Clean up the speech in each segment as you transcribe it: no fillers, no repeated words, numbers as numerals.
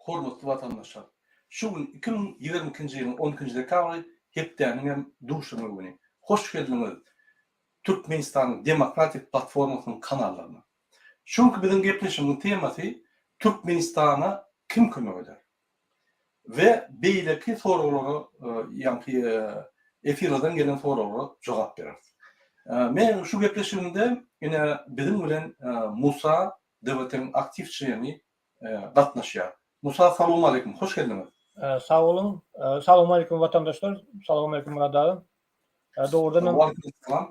Hormatly watandaşlar! Şu gün 2022-nji ýylyň 12-nji dekabry hepdäniň hem duşenbe güni. Hoş geldiňiz Türkmenistanyň Demokratik platformasynyň kanallaryna. Şu günki biziň gepleşigimiziň temasy Türkmenistana kim kömek eder? We beýleki soraglara ýaňky efirlerden gelen soraglara jogap bereris. Men şu gepleşigimde ine biziň bilen Musa DWT-niň aktiw çleni gatnaşýar. Musa salowmaleýkim, hoş geldiňiz. Sag boluň. Salowmaleýkim watandaşlar. Salowmaleýkim Myrat aga. Dogrudan hem. Waleýkim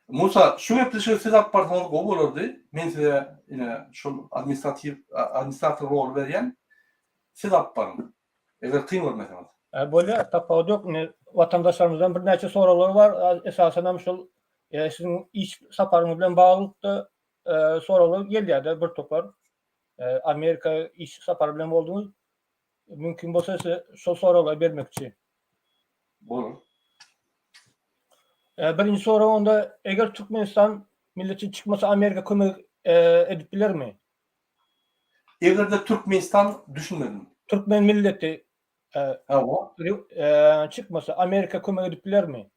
Musa, şu gepleşigi siz alyp barsaňyz gowy bolardy. Men size ine şol administratiw administrator roly berýän. Siz alyp baryň. Eger kyn görmeseňiz. Bolýar, tapawudy ýok. Indi watandaşlarymyzdan birnäçe soraglar bar. Esasan hem şol siziň iş saparyňyz bilen baglylykda soraglar gelýär-de bir topar. Amerika iş sapary bilen bolduňyz. Mümkin bolsa size şol soraglary bermekçi. Bolar. Birinji sorag onda eger Türkmenistan milleti çykmasa Amerika kömek edip bilermi? Egerde Türkmenistan düşünmedim. Türkmen milleti Hawa. Çykmasa Amerika kömek edip bilermi?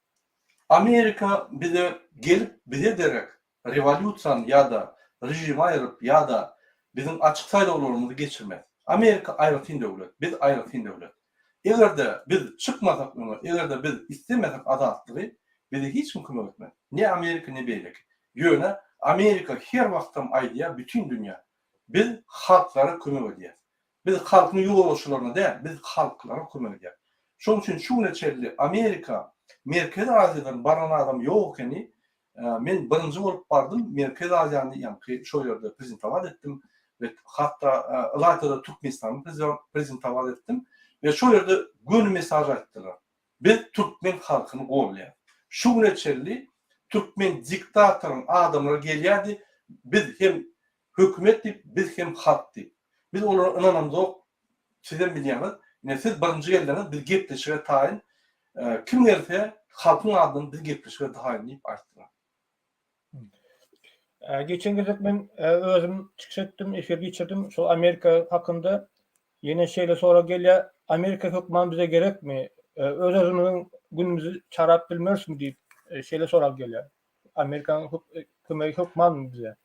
Amerika bize gelip bize derek rewolýusiýany ýa-da režimi aýryp ýa-da biziň açyk saýlawlarymyzy geçirmez. Amerika aýratyn döwlet, biz aýratyn döwlet. Eger-de biz çykmasak öňe, eger-de biz islemesek azatlygy, bize hiç kim kömek etmez. Ne Amerika, ne beýleki. Ýöne Amerika her wagtam aýdýar bütin dünýä, biz halklara kömek edýäs. Biz halkyň ýolbaşçylaryna däl, biz halklara kömek edýäs. Şonuň üçin şu güne çenli Amerika Merkezi Aziýadan baran adam ýok ekeni, Men birinji bolup bardym, Merkezi Aziýany ýaňky şo ýerde prezentowat etdim we hatda ylaýta-da Türkmenistany prezentowat etdim we şo ýerde göni mesaj aýtdylar. Biz türkmen halkyny goldaýas. Şu güne çenli türkmen diktatoryň adamlary gelýärdi, biz hem hökümet diýip, biz hem halk diýip. Biz olara ynanamzok, Sizem bilýäňiz. Ine siz birinji geldiňiz, biz gepleşige taýyn. Kim gelse halkyň adyndan biz gepleşige taýyn diýip aýtdylar. Geçen gezek men özüm çykyş etdim, efir geçirdim. Şol Amerika hakynda ýene şeýle sorag gelýär. Amerika hökman bize gerekmi? Öz-özümiziň günümizi çarap bilmerismi diýip şeýle sorag gelýär. Amerikanyň kömegi hökmanmy bize?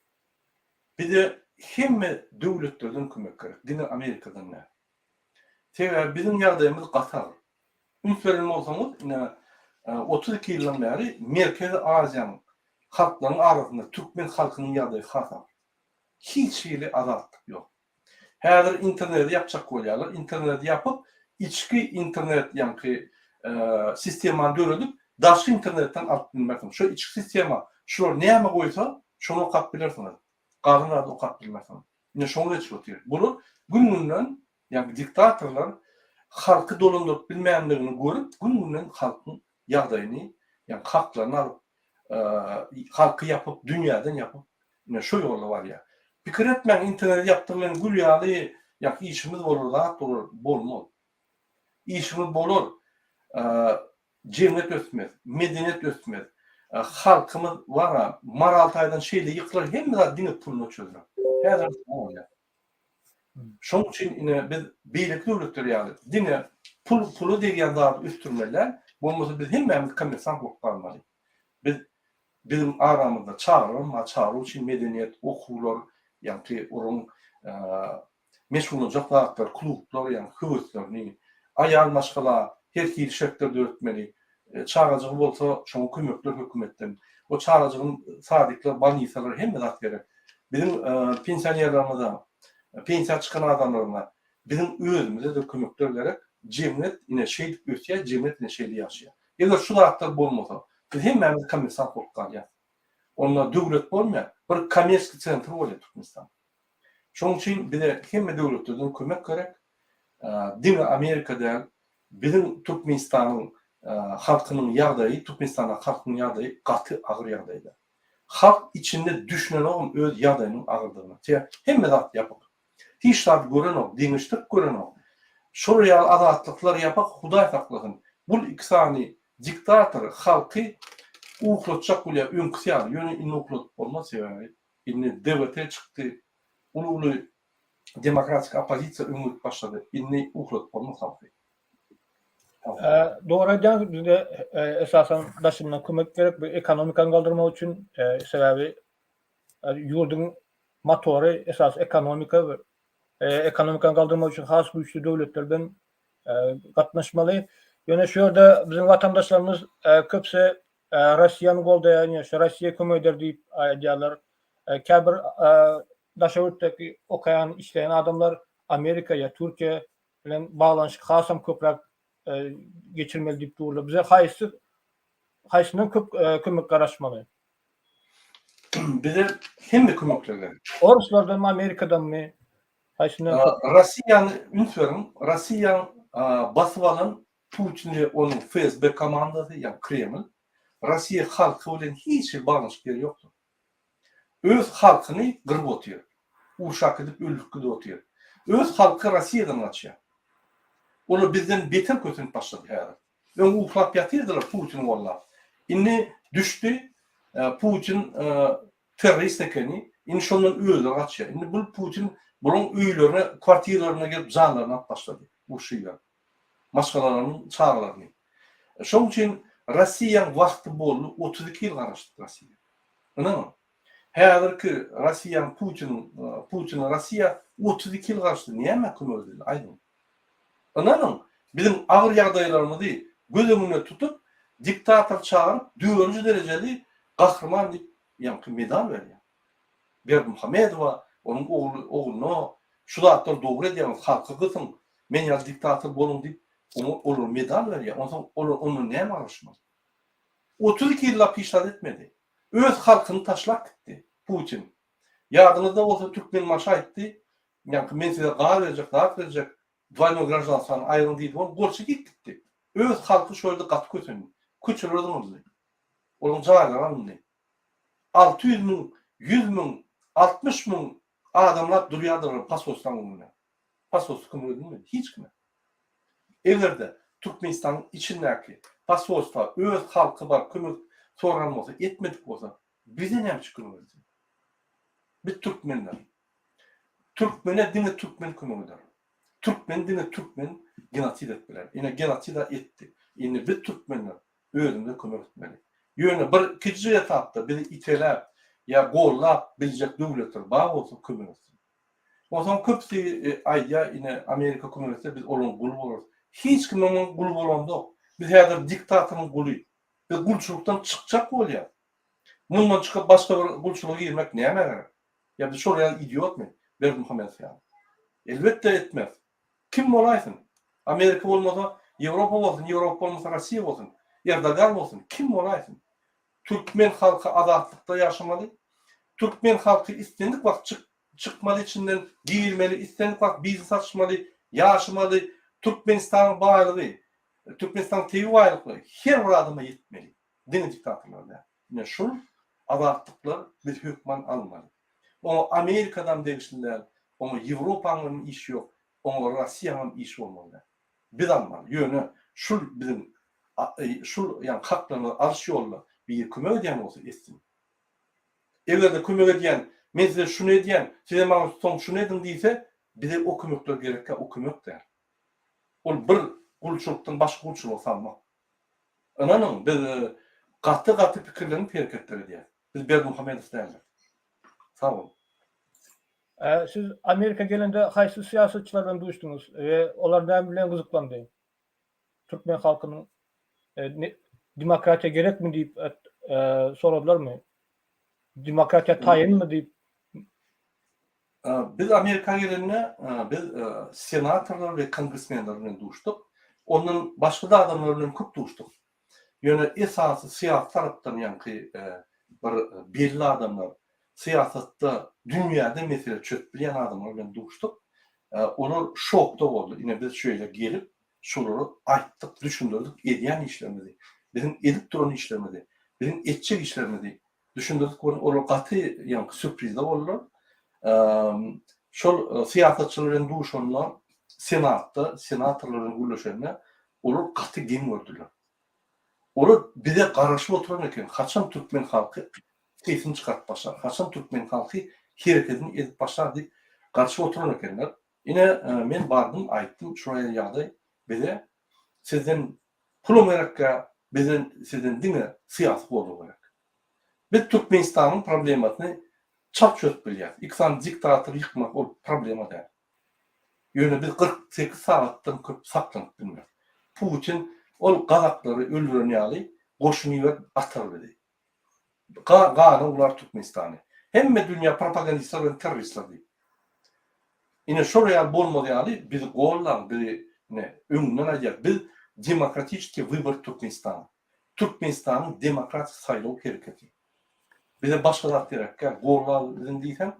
Bize hemme döwletlerden kömek gerek, diňe Amerikadan däl. Sebäbi biziň ýagdaýymyz gaty agyr. Üns beren bolsaňyz, ine, 32 ýyldan bäri Merkezi Aziýanyň halklaryň arasynda türkmen halkynyň ýagdaýy has agyr. Hiç hili azatlyk ýok. Häzir interneti ýapjak bolýarlar. Interneti ýapyp, içki internet ýaňky sistemany döredip, daşky internetden alyp bilmersiňiz. Şo içki sistema şular näme goýsa, şony okap bilersiňiz. Galan zady okap bilmersiňiz. Ine şoňa geçip otyr. Bular gün-günden ýaňky diktatorlar halky dolandyryp bilmändigini görüp, gün-günden halkyň ýagdaýyny, ýagny haklaryny alyp, halky ýapyp, dünýäden ýapyp, ine şo ýola barýar. Pikir etmäň, interneti ýapdyk bilen gül ýaly, ýa işimiz bolar, zat bolar, bolmaz. Işiňiz bolar, jemgyýet ösmez, medeniýet ösmez, halkymyz bar-a, moral taýdan şeýle ýykylar, hemme zat diňe puluna çözüler. Häzir bolýar. Şonuň üçin ine biz beýleki döwletler ýaly diňe pul pula degýän zady ösdürmeli däl, bolmasa biz hemmämiz kommersant bolup galmaly. Biz biziň aramyzda çagalaram bar, çagalar üçin medeniýet, okuwlar, ýaňky olaryň meşgullanjak zatlary, klublar, ýagny höweslerini, aýal maşgala her hili şertler döretmeli. Çagajygy bolsa şoňa kömekler hökümetden. O çagajygyň sadikler, bolnisalar hemme zat gerek. Biziň pensionerlerimize, pensiýa çykan adamlaryna, biziň özümize-de kömekler gerek. Jemgyýet ine şeýdip ösýär, jemgyýet ine şeýle ýaşaýar. Eger şu zatlar bolmasa, biz hemmämiz kommersant bolup galýarys. Onda döwlet bolmaýar, bir kommerskiý sentr bolýar Türkmenistan. Şonuň üçin bize hemme döwletlerden kömek gerek. Diňe Amerika däl, biziň Türkmenistanyň halkynyň ýagdaýy, Türkmenistandaky halkyň ýagdaýy gaty agyr ýagdaýda. Halk içinde düşünenogam öz ýagdaýynyň agyrdygyna. Sebäbi hemme zat ýapyk. Hiç zat görenok, deňeşdirip görenok. Şolar ýaly azatlyklar ýapak Hudaý saklasyn. Bul iki sany diktator halky uklatjak bolýar öňküsi ýaly. Ýöne indi ukladyp bolmaz sebäbi indi DWT çykdy. Uly uly. Demokratik oppozisiýa öňe gidip başlady. Indi ukladyp bolmaz halky. Dogry aýdýaňyz, bizde esasan daşyndan kömek gerek bu ekonomikany galdyrmak üçin, sebäbi ýurduň motory esasy ekonomika, ekonomikany galdyrmak üçin has güýçli döwletler bilen gatnaşmaly. Ýöne şu ýerde biziň watandaşlarymyz köpüsi Russiýany goldaýar, ýa şu Russiýa kömek eder diýip aýdýarlar. Käbir daşary ýurtdaky okaýan, işleýän adamlar Amerika ýa Türkiýe bilen baglanyşyk hasam köpräk geçirmeli diýip durlar. Bize haýsy haýsyndan köp kömek garaşmaly? Bize hemme kömekler gerek. Orslardanmy, Amerikadanmy? Haýsyndan köp? Russiýany üns beriň, Russiýaň basyp alan Putin we onuň FSB komandasy, ýagny Kreml, Russiýa halky bilen hiç hili baglanyşyk ýeri ýokdur. Öz halkyny gyryp otyr. Urşa äkidip öldürip gidip otyr. Öz halky Russiýadan gaçýar. Olar bizden beter kösenip başlady häzir. Öň uklap ýatyrdylar Putini gollap. Indi düşdi Putin terrorist ekeni. Indi şondan özleri gaçýar. Indi bul Putin bulaň öýlerine, kwartiralaryna gelip janlaryny alyp başlady. Urşy Maşgalalarynyň çagalaryny. Şoň üçin Rossiýaň wagty boldy 32 ýyl garaşdyk Rossiýa. Ynanyň. Häzirki Rossiýaň Putiniň Putine Rossiýa 32 ýyl garaşdy. Nämä kömek edildi aýdyň. Ynanyň, biziň agyr ýagdaýlarymyzy göz öňünde tutup diktator çagyryp dördünji derejeli gahryman diýip ýaňky medal berýär. Berdimuhamedowa, onuň ogly, ogluna şu zatlary dogry edýäňiz, halky gysyň, men ýaly diktator boluň diýip, oňa olara medal berýär. Onsoň olar ondan näme garaşmaly? 32 ýyllap hiç zat etmedi. Öz halkyny taşlap gitdi Putin. Ýadyňyzda bolsa Türkmenbaşy aýtdy, ýaňky men size gaz berjek, zat berjek, dwaýnoý graždanstwany aýryň diýdi, ol gol çekip gitdi. Öz halky şo ýerde gaty kösendi. Köçelere zyňyldy. Olaryň jaýlary alyndy. 600 müň, 100 müň, 60 müň adamlap durýardylar posolstwaň öňünde. Posolstwo kömek edilmedi hiç kime. Eger-de Türkmenistanyň içindäki posolstwa öz halky baryp kömek soran bolsa, etmedik bolsa, bize näme üçin kömek etsin? Biz türkmenler. Türkmene diňe türkmen kömek eder. Türkmeni diňe türkmen genosid edip biler. Ine genosida etdi. Indi biz türkmenler özümize kömek etmeli. Ýöne bir kiçijik etapda bizi iteläp ýa gollap biljek döwletler bar bolsa kömek etsin. Onsoň köpüsi aýdýar ine Amerika kömek etse biz olaryň guly bolarys. Hiç kimiň guly bolamzok. Biz häzir diktatoryň guly. Biz gulçulykdan çykjak bolýas. Mundan çykyp başga bir gulçulyga girmek nämä gerek? Ýa biz şol ýaly idiotmy? Berdimuhamedow ýaly. Elbetde etmeris. Kim bolaýsyn? Amerika bolmasa Ýewropa bolsun, Ýewropa bolmasa Rossiýa bolsun, Erdogan bolsun, kim bolaýsyn? Türkmen halky azatlykda ýaşamaly. Türkmen halky islendik wagt çyk çykmaly içinden, girmeli, islendik wagt biznes açmaly, ýaşamaly. Türkmenistanyň baýlygy, Türkmenistanyň tebigy baýlyklary her bir adama ýetmeli. Diňe diktatorlara däl. Ine şul azatlyklar biz hökman almaly. Oňa Amerikadam degişli däl, oňa Ýewropaňam işi ýok, oňa Rossiýaňam işi bolmaly däl. Biz almaly. Ýöne şul biziň şul ýagny haklarymyzy alyş ýolunda biri kömek edýän bolsa etsin. Eger-de kömek edýän men size şuny edýän, sizem maňa soň şuny ediň diýse, bize o kömekler gerekkä o kömek däl. Ol bir gulçulykdan başga gulçulyga salmak. Ynanyň, biz gaty-gaty pikirlenip hereketler edýäris. Biz Berdimuhamedow däldir. Sag boluň. Siz Amerika gelende haýsy syýasatçylar bilen duşduňyz we olar näme bilen gyzyklandy? Türkmen halkynyň demokratiýa gerekmi diýip soradylarmy? Demokratiýa taýynmy diýip? Biz Amerika gelende biz senatorlar we kongresmenler bilen duşduk. Ondan başga-da adamlar bilen köp duşduk. Ýöne esasy syýasy tarapdan ýaňky bir belli adamlar, syýasatda, dünýäde mesele çözüp bilýän adamlar bilen duşduk. Olar şokda boldy. Ine biz şu ýere gelip, şolara aýtdyk, düşündirdik edýän işlerimizi, biziň edip duran işlerimizi, biziň etjek işlerimizi düşündirdik welin olar gaty ýaňky sýurprizde boldular. Şol syýasatçylar bilen duşanda, senatda, senatorlar bilen gürleşende olar gaty geň gördüler. Olar bize garaşyp oturan eken, haçan türkmen halky sesini çykaryp başlar, haçan türkmen halky herekedini edip başlar diýip. Garşy oturan ekenler. Ine, men bardym, aýtdym, şular ýaly ýagdaý bize sizden pulam gerekkä, bizden sizden diňe syýasy goldaw gerek. Biz Türkmenistanyň problemasyny çalt çözüp bilýäris. Iki sany diktatory ýykmak ol problema däl. Ýöne biz 48 sagatdan köp saklanyp bilmeris. Putin ol gazaklary öldüren ýaly goşun iberip atar bizi. Gana ular Türkmenistany. Hemme dünýä propagandistler bilen terroristler diýip. Ine şol ýaly bolmaz ýaly bizi gollaň, bizi ine öňünden aýdýar. Biz demokratiçeskiý wybor Türkmenistan. Türkmenistanyň demokratik saýlaw hereketi. Bize başga zat gerek däl. Gollaň biziň diýseň,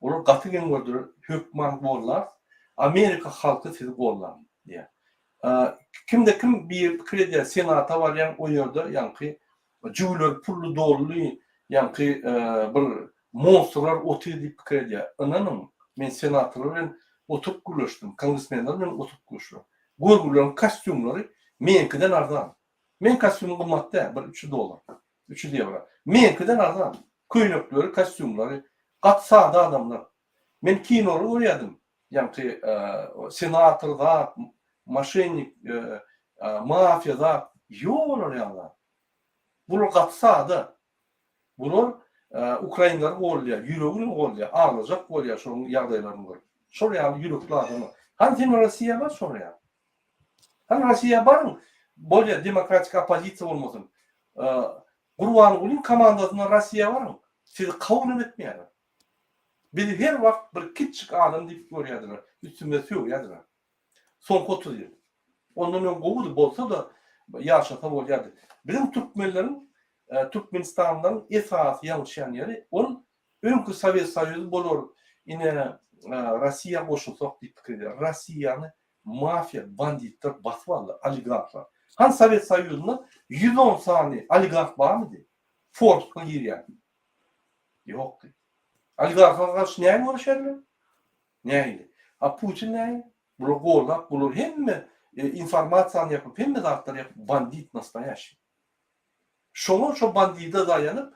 olar gaty geň gördüler. Hökman gollarys. Amerika halky sizi gollar diýýär. Kimde kim bir pikir edýär, senata barýaň o ýerde ýaňky Jübüleri pully dolly ýaňky bir monstrlar otyr diýip pikir edýär. Ynanyň, men senatorlar bilen oturyp gürleşdim, kongresmenler bilen oturyp gürleşdim. Görgüleriň kostýumlary meňkiden arzan. Meň kostýumym gymmat däl, bir 300 dollar, 300 ýewro. Meňkiden arzan. Köýnekleri, kostýumlary. Gaty sada adamlar. Men kinolary görýärdim. Ýaňky senator zat, moşennik, mafiýa zat. Ýok olar ýaly zat. Bular gaty sada. Bular ukrainleri goldaýar, ýüregi bilen goldaýar, aglajak bolýar şonuň ýagdaýlaryny görüp. Şol ýaly ýürekli adamlar. Hany sen Rossiýa bar şol ýaly. Hany Rossiýa baryň, bolýar demokratik oppozisiýa bolmasyn. Gurbangulyň komandasyndan Rossiýa baryň, sizi kabul hem etmeýärler. Bizi her wagt bir kiçjik adam diýip görýärdiler, üstümize sögýärdiler. Soňky 30 ýyl. Ondan öň gowudy, bolsa-da ýaşasa bolýardy. Biziň türkmenleriň, türkmenistanlylaryň esasy ýalňyşýan ýeri ol öňki Sowet Soýuzy bolar, ine Rossiýa goşulsak diýip pikir edýär. Rossiýany mafiýa, banditler basyp aldy, oligarhlar. Hany Sowet Soýuzynda 110 sany oligarh barmydy? Forbes-a girýän. Ýokdy. Oligarhlara garşy näme göreşerler? Nähili? A Putin nähili? Bular gollap, bular hemme informasiýany ýapyp, hemme zatlary ýapyp, bandit nastoýaşiý. Şoňa şo bandide daýanyp,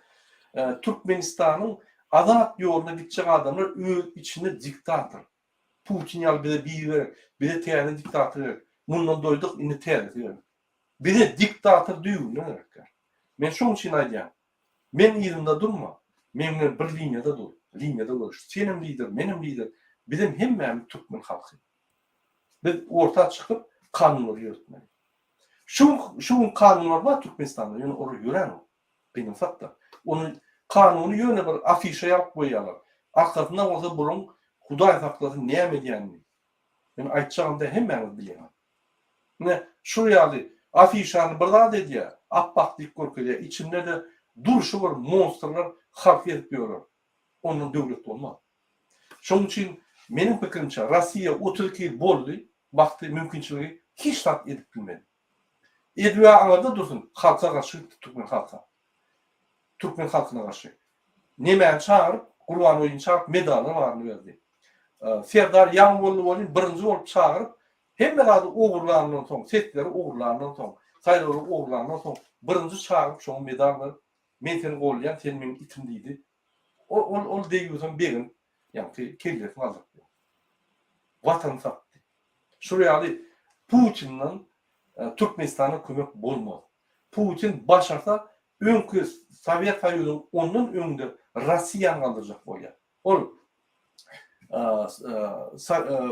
Türkmenistanyň azat ýoluna gitjek adamlar öz içinde diktator. Putin ýaly bize biri gerek, bize täze diktator gerek. Mundan doýduk, indi täzesi gerek. Bize diktator düýbünden gerek däl. Men şoň üçin aýdýan. Men yzynda durma, meň bilen bir liniýada dur, liniýada göreş. Senem lider, menem lider, bizem hemmämiz türkmen halky. Biz orta çykyp kanunlary ýöretmeli. Şu şu gün kanunlar bar Türkmenistanda, ýöne olar ýöränok. Gynansak-da. Ony kanuny ýöne bir afişa ýazyp goýýarlar. Arkasynda bolsa bularyň Hudaý saklasyn näme edýänini. Men aýtjagym däl, hemmäňiz bilýäňiz. Ine, şu ýaly afişany bir zat edýär, apbak diýip görkezýär, içinde-de durşy bir monstrlar halky ezip ýörler. Ondan döwlet bolmaz. Şonuň üçin meniň pikirimçe Rossiýa 32 ýyl boldy, bagty, mümkinçiligi hiç zat edip bilmedi. Edibä aňyrda dursun, halka garşy gitdi türkmen halka. Türkmen halkyna garşy. Nemäni çagyryp, Gurbangulyny çagyryp medallar baryny berdi. Serdar ýaňy boldy welin birinji bolup çagyryp Hemme zady ogurlandan soň, sesleri ogurlandan soň, saýlawlary ogurlandan soň birinji çagyryp şoňa medal berip, men seni goldaýan, sen meň itim diýdi. Ol ol ol deýýusam begenip, ýaňky kellesini galdyryp ýör. Watany satdy. Şul ýaly Putinden Türkmenistana kömek bolmaz. Putin başarsa öňki Sowet Soýuzynyň ondan öňde Rossiýany galdyrjak bolýar. Ol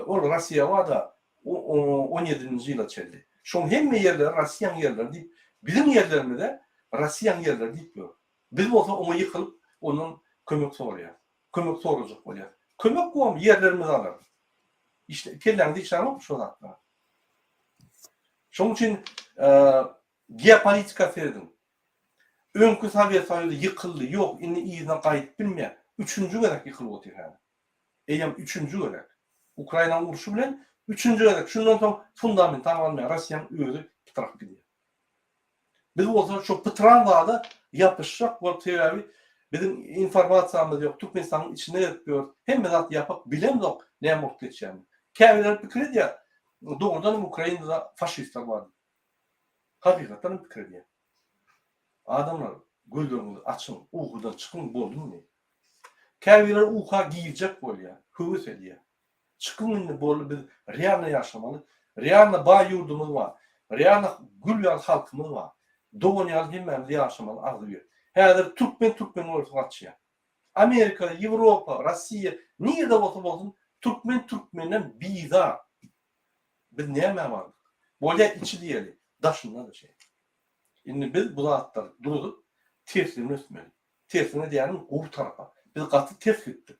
ol Rossiýa barda on ýedinji ýyla çenli. Şoň hemme ýerleri Rossiýaň ýerleri diýip, biziň ýerlerimize Rossiýaň ýerleri diýip ýör. Biz bolsa oňa ýykylyp, ondan kömek soraýarys. Kömek sorajak bolýarys. Kömek bom ýerlerimizi alar. Işle, kelläňiz işlänokmy şo zatlara? Şoň üçin geopolitika serediň. Öňki Sowet Soýuzy ýykyldy, ýok, indi yzyna gaýdyp bilmeýär. Üçünji gezek ýykylyp otyr häzir. Eýýäm üçünji gezek. Ukrainanyň urşy bilen üçünji gezek. Şundan soň fundamental galmaýar, Rossiýanyň özi pytrap gidýär. Biz bolsa şo pytran zada ýapyşjak bolup, sebäbi biziň informasiýamyz ýok, Türkmenistanyň içinde gezip ýörüs, hemme zat ýapyk, bilemzok näme bolup geçýänini. Käbirleri pikir edýär, dogrudan hem Ukrainada faşistler bar diýip. Hakykatdan hem pikir edýän. Adamlar gözleriňizi açyň, ukudan çykyň boldumy? Käbirleri uka girjek bolýar, höwes edýär. Çykyň indi boldy biz realno ýaşamaly. Realno baý ýurdumyz bar. Realno gül ýaly halkymyz bar. Dogan ýaly hemmämiz ýaşamaly agzybir. Häzir türkmen türkmeni görse gaçýar. Amerika, Ýewropa, Rossiýa nirde bolsa bolsun türkmen türkmenden bizar. Biz nämä bardyk? Bolýa içi diýeli, daşynda-da şeýle. Indi biz bu zatlary duruzyp tersine ösmeli. Tersine diýýänim gowy tarapa. Biz gaty ters gitdik.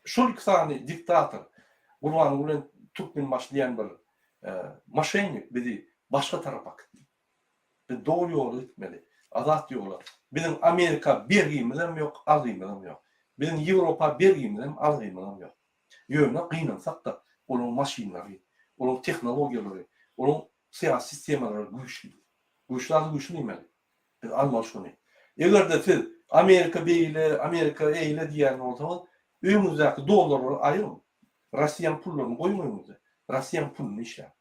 Şol iki sany diktator Gurbanguly bilen Türkmenbaşy diýen bir moşennik bizi başga tarapa akitdi. Biz dogry ýola gitmeli. Azat ýola. Biziň Amerika bergimizem ýok, algymyzam ýok. Biziň Ýewropa bergimizem, algymyzam ýok. Ýöne gynansak-da, olaryň maşynlary, olaryň tehnologiýalary, olaryň syýasy sistemalary güýçli. Güýçli zady güýçli diýmeli. Biz almaly şony. Eger-de siz Amerika beýle, Amerika eýle diýýän bolsaňyz, öýüňizdäki dollarlary aýyryň. Rossiýanyň pullaryny goýuň öýüňizde. Rossiýanyň puluny işläň.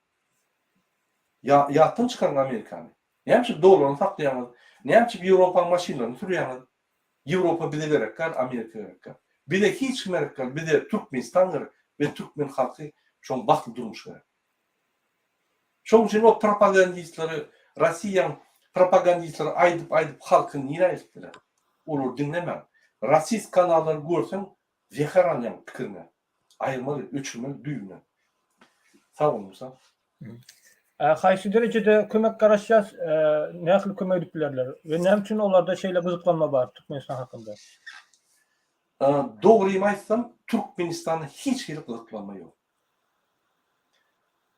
Ýa ýatdan çykaryň Amerikany. Näme üçin dollaryny saklaýaňyz? Näme üçin Ýewropanyň maşynlaryny sürýäňiz? Ýewropa bize gerek däl, Amerika gerek däl. Bize hiç kim gerek däl, bize Türkmenistan gerek we türkmen halky şoň bagtly durmuşy gerek. Şoň üçin o propagandistleri, Rossiýaň propagandistleri aýdyp-aýdyp halky nirä eltdiler? Olary diňlemäň. Rasist kanallary görseň zäher alýaň pikiriňe. Aýyrmaly, öçürmeli düýbünden. Sag bol Musa. Haýsy derejede kömek garaşýas, nähili kömek edip bilerler we näme üçin olarda şeýle gyzyklanma bar Türkmenistan hakynda? Dogrymy aýtsam, Türkmenistanda hiç hili gyzyklanma ýok.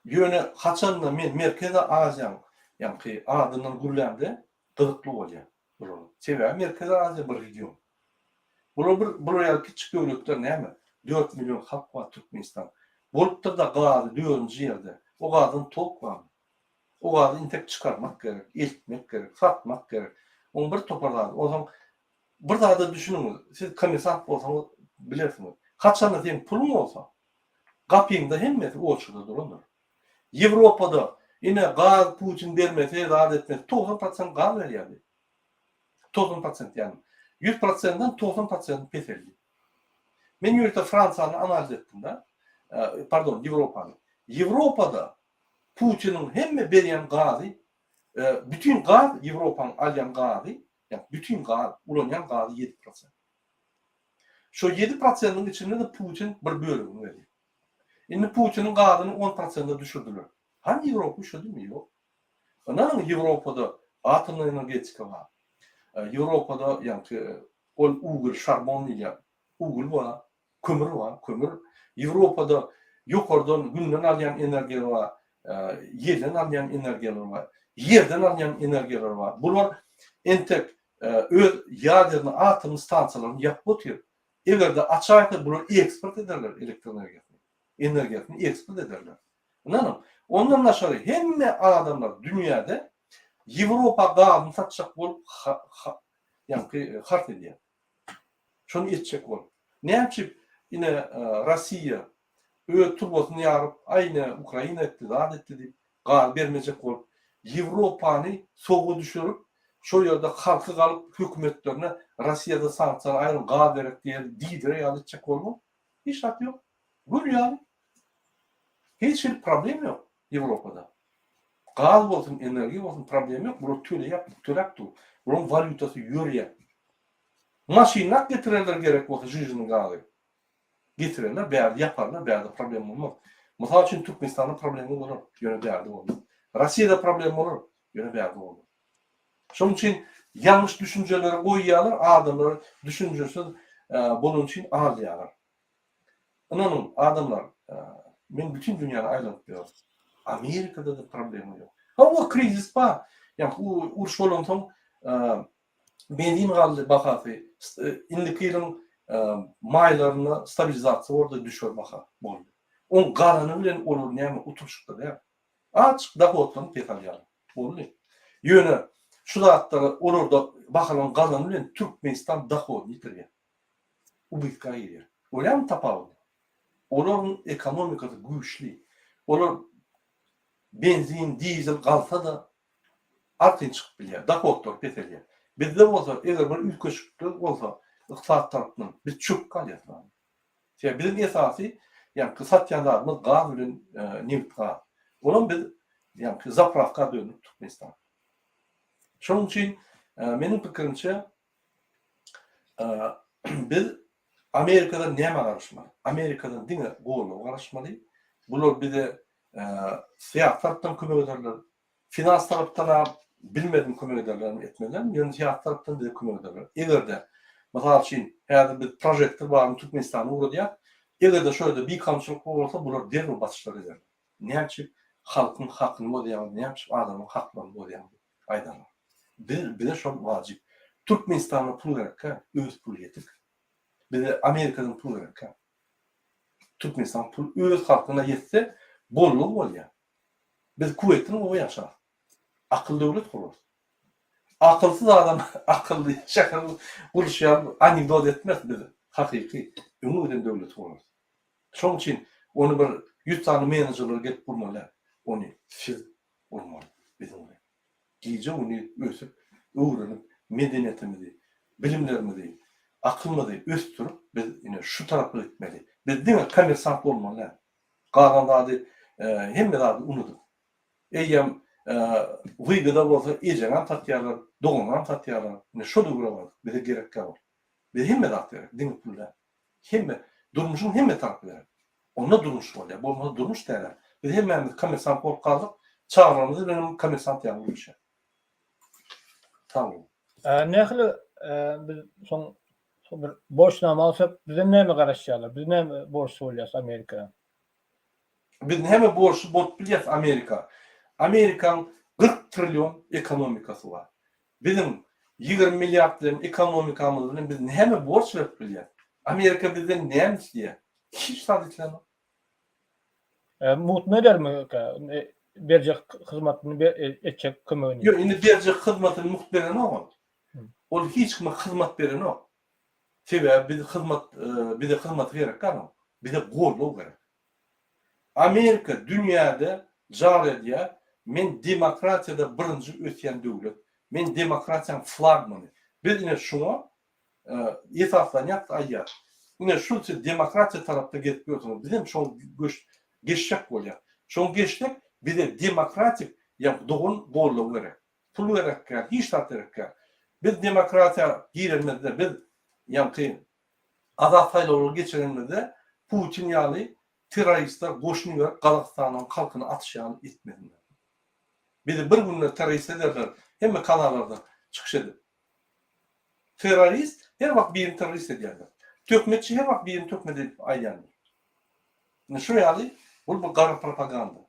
Ýöne haçanda men Merkezi Aziýaň ýaňky adyndan gürlämde gyzykly bolýar bulara. Sebäbi Merkezi Aziýa bir region. Bular bir bular ýaly kiçjik döwletler näme? 4 million halk bar Türkmenistan. Bolupdyr-da gazy dördünji ýerde. O gazdan tok barmy? O gazy intek çykarmak gerek, eltmek gerek, satmak gerek. Oň bir topar zady. Onsoň bir zada düşüniňiz, siz kommersant bolsaňyz bilersiňiz. Haçanda seň puluň bolsa, Gapyňda hemmesi oçurda durandyr. Ýewropada ine gaz Putin bermese zat etmese 90 prosent gaz berýärdi. 90 prosent ýagny 100 prosentden 90 prosent peseldi. Men ýörite Fransiýany analiz etdim-de, pardon, Ýewropany. Ýewropada Putiniň hemme berýän gazy, bütin gaz Ýewropanyň alýan gazy, ýagny bütin gaz, ulanýan gazy 7 prosent. Şo ýedi prosentiň içinde-de Putin bir bölegini berýär. Indi Putiniň gazyny on prosente düşürdiler. Hany Ýewropa üşedimi? Ýok. Ynanyň Ýewropada atomnyý energetika bar. Ýewropada ýaňky ol ugol, şarbon diýilýär. Ugol bar, kömür bar, kömür. Ýewropada ýokardan günden alýan energiýa bar, ýelden alýan energiýalar bar, ýerden alýan energiýalar bar. Bular entek öz ýaderny atomny stansiýalaryny ýapyp otyr. Eger-de açaýsa bular eksport ederler elektroenergiýasyny. Energiýasyny eksport ederler. Ynanyň. Ondan daşary hemme adamlar dünýäde Ýewropa gazyny satjak bolup ýaňky hart edýär. Şony etjek bolup. Näme üçin ine Rossiýa öz turbasyny ýaryp, aý ine Ukraina etdi, zat etdi diýip gaz bermejek bolup, Ýewropany sowga düşürip, şol ýerde halky galyp hökümetlerine Rossiýada sanksiýany aýryň gaz gerek diýer diýdirer ýaly etjek bolma. Hiç zat ýok. Gül ýaly. Hiç hili problem ýok Ýewropada. Gaz bolsun, energiýa bolsun problem ýok. Bular töleýär, töläp dur. Bularyň walýutasy ýörýär. Maşynlap getirerler gerek bolsa žijini gazy. Getirerler, bärde ýaparlar, bärde problem bolmaz. Mysal üçin Türkmenistanda problema bolar, ýöne bärde bolmaz. Rossiýada problem bolar, ýöne bärde bolmaz. Şonuň üçin ýalňyş düşünjeleri goýýarlar, adamlary düşünjesiz bolany üçin aldaýarlar. Ynanyň, adamlar, men bütin dünýäni aýlanyp ýörün. Amerikada-da problema ýok. Hawa, krizis bar. Ýa-ni uruş bolansoň benzin galdy bahasy, indiki ýylyň maýlarynda stabilizasiýa boldy, düşer baha boldy. Oň galany bilen olar näme utulyşykda däl. Azjyk dohodlaryny pes alýarlar. Boldy. Ýöne şu zatlara olarda bahalaryň galany bilen Türkmenistan dohodyny ýitirýär. Ubytka girýär. Görýäňmi tapawudy? Olaryň ekonomikasy güýçli. Olar benzin, dizel galsa-da artyn çykyp bilýär, dohodlary peselýär. Bizde bolsa eger bir üýtgeşiklik bolsa, Ykdysady tarapdan biz çöküp galýas. Sebäbi biziň esasy ýaňky satýan zadymyz gaz bilen nebit gaz. Olam biz ýaňky zaprawka döndük Türkmenistan. Şonuň üçin meniň pikirimçe biz Amerikadan nämä garaşmaly? Amerikadan diňe goldawa garaşmaly. Bular bize syýasy tarapdan kömek ederler. Finans tarapdan-a bilmedim kömek ederlermi etmezlermi, ýöne syýasy tarapdan bize kömek ederler. Eger-de, mysal üçin, häzir biz prožektor baryny Türkmenistana ugradýas, eger-de şo ýerde bikanunçylyk bolsa, bular derrew basyşlar ederler. Näme üçin halkyň hakyny bozýaňyz, näme üçin adamyň haklaryny bozýaňyz diýip aýdarlar. Biz, bize şol wajyp. Türkmenistanda pul gerekkä, öz puly ýetik. Bize Amerikadan pul gerekkä. Türkmenistan pul öz halkyna ýetse, bollugy bolýar. Biz Kuweýtden gowy ýaşarys. Akylly döwlet gurarys. Akylsyz adam akylly şäher guruşy ýaly anekdot etmez biz hakyky öňe giden döwleti gurarys. Şonuň üçin ony bir ýüz sany menejerler gelip gurmaly däl. Ony siz gurmaly biziň bilen. Gije-gündiz ösüp, öwrenip, medeniýetimizi, bilimlerimizi, akylymyzy ösdürip biz ine şu tarapa gitmeli. Biz diňe kommersant bolmaly däl. Galan zady hemme zady unudyp. Eýýäm wygoda bolsa ejeňem satýarlar, doganyňam satýarlar. Ine şo döwre bardyk. Bize gerekkä ol. Bize hemme zat gerek, diňe pul däl. Hemme, durmuşyň hemme tarapy gerek. Onda durmuş bolýar. Bolmasa durmuş däl-ä. Biz hemmämiz kommersant bolup galdyk. Çagalarymyz bilenem kommersant ýaly gürleşýär. Sag boluň. Nähili biz soň bir borçnama alsak bizden näme garaşýarlar? Biz näme borçly bolýas Amerika? Biz näme borçly bolup bilýäs Amerika? Amerikaň 40 trillion ekonomikasy bar. Biziň 20 milliard bilen ekonomikamyz bilen biz näme borç berip bilýäs? Amerika bizden näme isleýär? Hiç zat islenok. Mugt edermi berjek hyzmatyny etjek kömegini? Ýok, indi berjek hyzmatyny mugt berenok ol. Ol hiç kime hyzmat berenok. Sebäbi biz hyzmat bize hyzmaty gerek däl oň. Bize goldaw gerek. Amerika dünýäde jar edýär, men demokratiýada birinji ösýän döwlet. Men demokratiýanyň flagmany. Biz ine şuňa esaslanýarys aýdýar. Ine şu siz demokratiýa tarapda gezip ýörsüňiz. Bizem şoň göç geçjek bolýar. Şoň geçsek bize demokratik ýa dogan goldaw gerek. Pul gerekkä, hiç zat gerekkä. Biz demokratiýa girenimizde biz ýaňky azat saýlawlary geçirenimizde Putin ýaly terroristler goşun iberip Gazagystanyň halkyny atyş ýaly etmesinler. Bizi bir günde terrorist ederler hemme kanallarda çykyş edip. Terrorist her wagt birini terrorist edýändir. Töhmetçi her wagt birini töhmet edip aýdýandyr. Ine şu ýaly bul bir gara propaganda.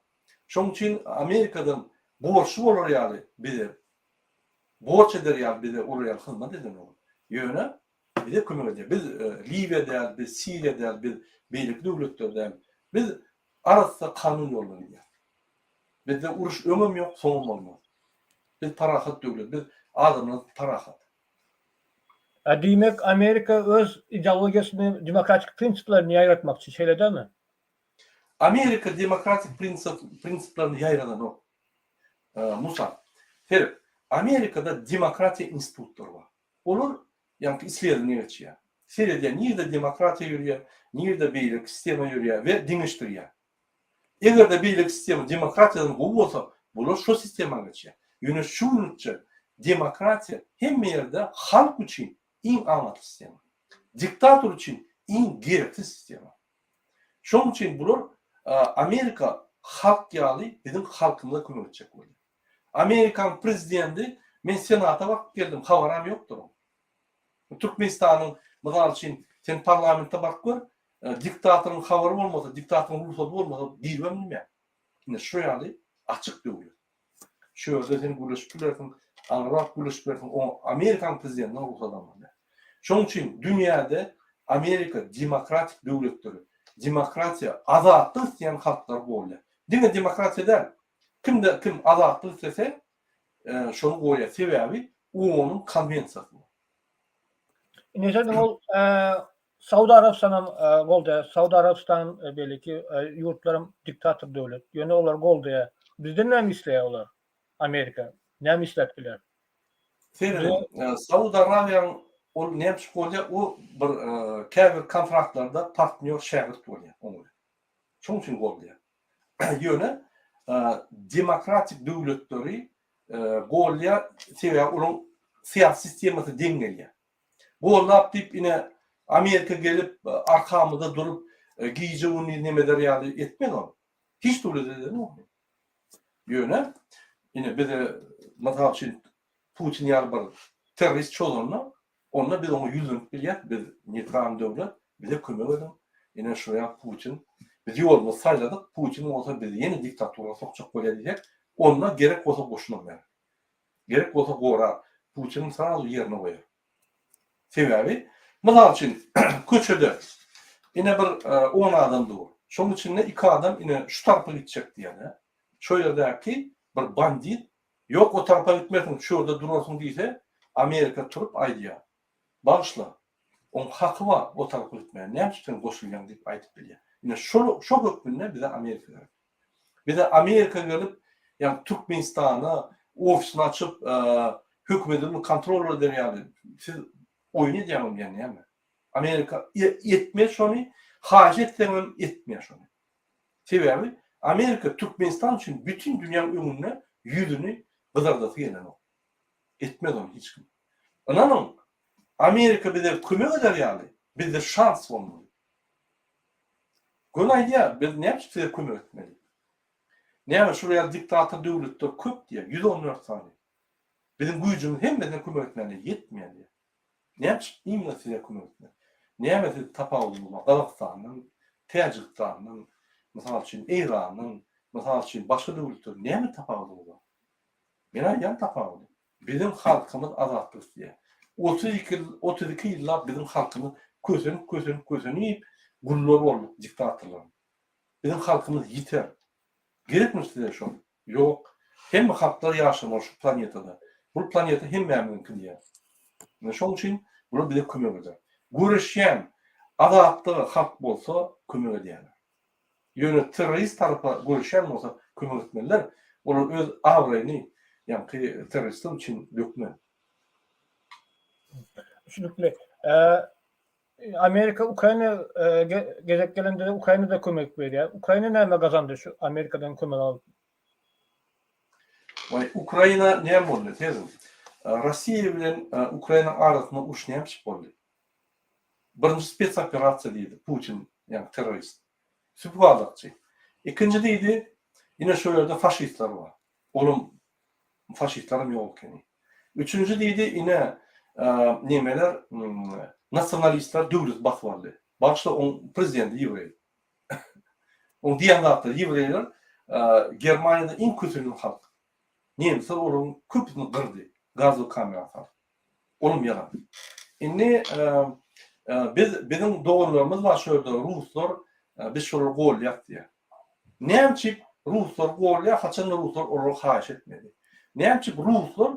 Şoň üçin Amerikadan borçly bolar ýaly bize borç eder ýaly bize olar ýaly hyzmat edenok. Ýöne bize kömek edýär. Biz Liwiýa däl, biz Siriýa däl, biz beýleki döwletler däl. Biz arassa kanun ýoluna gidýäris. Bizde uruş öňem ýok, soňam bolmaz. Biz parahat döwlet, biz adamlar parahat. A diýmek Amerika öz ideologiýasyny, demokratik prinsiplerini ýaýratmakçy, şeýle dälmi? Amerika demokratik prinsiplerini ýaýradanok. Musa, seret, Amerikada demokratiýa institutlary bar. Olar ýaňky isledowniýa geçýär. Seredýär, nirde demokratiýa ýörýär, nirde beýleki sistema ýörýär we deňeşdirýär. Eger-de beýleki sistema demokratiýadan gowy bolsa, bular şo sistema geçýär. Ýöne şu günlükçe demokratiýa hemme ýerde halk üçin iň amatly sistema. Diktator üçin iň gereksiz sistema. Şonuň üçin bular Amerika halk ýaly biziň halkymyza kömek etjek bolýar. Amerikanyň prezidenti men senata baryp geldim, habaram ýokdur oň. Türkmenistanyň mysal üçin sen parlamente baryp gör, diktatoryň habary bolmasa, diktatoryň rugsady bolmasa giribem bilmeýär. Ine şu ýaly açyk döwlet. Şu ýerde sen gürleşip bilersiň, aňryrak gürleşip bilersiň, oňa Amerikanyň prezidentinden rugsat almaly. Şonuň üçin dünýäde Amerika demokratik döwletleri, demokratiýa, azatlyk isleýän halklary goldaýar. Diňe demokratiýa däl, kimde kim azatlyk islese, şony goýýar. Sebäbi OON-yň konwensiýasy bar. Indi sen ol Saud Arabystanam goldaýar. Saud Arabystan beýleki ýurtlaram diktator döwlet. Ýöne olar goldaýar. Bizden näme isleýär olar? Amerika näme isläp biler? Serediň, Saud Arabiýanyň. Ol näme üçin golýar? O bir käbir kontraktlarda partnýor şägirt bolýar oň bilen. Şoň üçin goldaýar. Ýöne demokratik döwletleri goldaýar, sebäbi olaryň syýasy sistemasy deň gelýär. Goldap diýip ine Amerika gelip arkamyzda durup gije-gündiz neme eder ýaly etmez ol. Hiç döwlet edenok. Ýöne ine bize mysal üçin Putin ýaly bir terrorist çozanda, onda biz oňa ýüzlenip bilýäs, biz neýtral döwlet, bize kömek ediň, ine şu ýa Putin, biz ýolumyzy saýladyk, Putin bolsa bizi ýene diktatura sokjak bolýar diýsek, onda gerek bolsa goşunam berer. Gerek bolsa gorar, Putiniň srazu ýerine goýar. Sebäbi, mysal üçin, köçede ine bir on adam dur. Şonuň içinde iki adam ine şu tarapa gitjek diýýär-de. Şo ýerdäki bir bandit Ýok, o tarapa gitmersiň, şu ýerde durarsyň diýse, Amerika turup aýdýar, Bagyşla, oň haky bar o tarapa gitmäge, näme üçin sen goşulýaň diýip aýdyp bilýär. Ine, şol, şo hökmünde bize Amerika gerek. Bize Amerika gelip, ýagny Türkmenistana ofisini açyp, hökümetini kontrol eder ýaly, siz oýun edýäňizmi ýa näme? Amerika etmez şony, haýyş etseňem etmeýär şony. Sebäbi Amerika Türkmenistan üçin bütin dünýäň öňünde ýüzüni gyzardasy gelenok. Etmez ony hiç kim. Ynanyň, Amerika bize kömek eder ýaly bizde şans bolmaly. Göni aýdýar, biz näme üçin size kömek etmeli? Näme şul ýaly diktator döwletler köp diýýär, 114 sany. Biziň güýjümiz hemmesine kömek etmäne ýetmeýär diýýär. Näme üçin imенно size kömek etmeli? Näme siz tapawudyňyz bar Gazagystandan, Täjigistandan, mysal üçin Eýrandan, mysal üçin başga döwletlerden näme tapawudyňyz bar? Men aýdýan tapawudy. Biziň halkymyz azatlyk isleýär. 32 32 ýyllap biziň halkymyz kösenip kösenip kösenip gullar bolduk diktatorlaryň. Biziň halkymyz ýiter. Gerekmi size şol? Ýok. Hemme halklar ýaşamaly şu planetada. Bul planeta hemmämiziňki diýýär. Ine şoň üçin bular bize kömek eder. Göreşýän azatlyga halk bolsa kömek edýärler. Ýöne terrorist tarapa göreşýän bolsa kömek etmeliler. Olar öz abraýyny ýaňky terroristler üçin dökmez. Düşnükli. Amerika Ukraina gezek gelende Ukraina-da kömek berýär. Ukraina näme gazandy şu Amerikadan kömek alyp? Waý, Ukraina näme boldy, sezin. Rossiýa bilen Ukrainanyň arasynda uruş näme üçin boldy? Birinji spetsoperasiýa diýdi Putin, ýagny terrorist. Süpügazakçy. Ikinji diýdi, ine şu ýerde faşistler bar. Olam faşistlerem ýok ekeni. Üçünji diýdi, ine, nemeler, nasionalistler döwleti basyp aldy. Bagyşla, oň prezidenti ýewreý. Oň diýen zatlary, ýewreýler Germaniýada iň köselen halk. Nemsler olaryň köpüsini gyrdy, gazowy kamera salyp. Olam ýalan. Indi biz, biziň doganlarymyz bar şu ýerde, ruslar, biz şolary golýas diýýär. Näme üçin ruslar golýar, haçanda ruslar olara haýyş etmedi? Näme üçin ruslar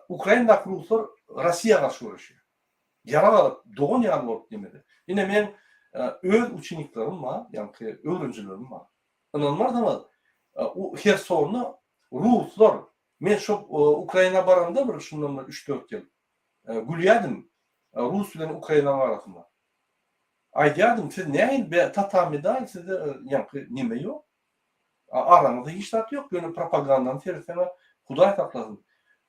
Ukrainadaky ruslar Rossiýa garşy göreşýär? Ýarag alyp, dogan ýaly bolup diýmedi. Ine meň öz uçeniklerim bar, ýaňky öwrenjilerim bar. Ynanmarsyňyz, Hersonda ruslar, men şo Ukraina baramda bir şundan bir üç-dört ýyl gülýärdim rus bilen Ukrainanyň arasynda. Aýdýardym, siz nähili be tatami dal sizde ýaňky neme ýok. Araňyzda hiç zat ýok, ýöne propagandany seretseňä Hudaý saklasyn.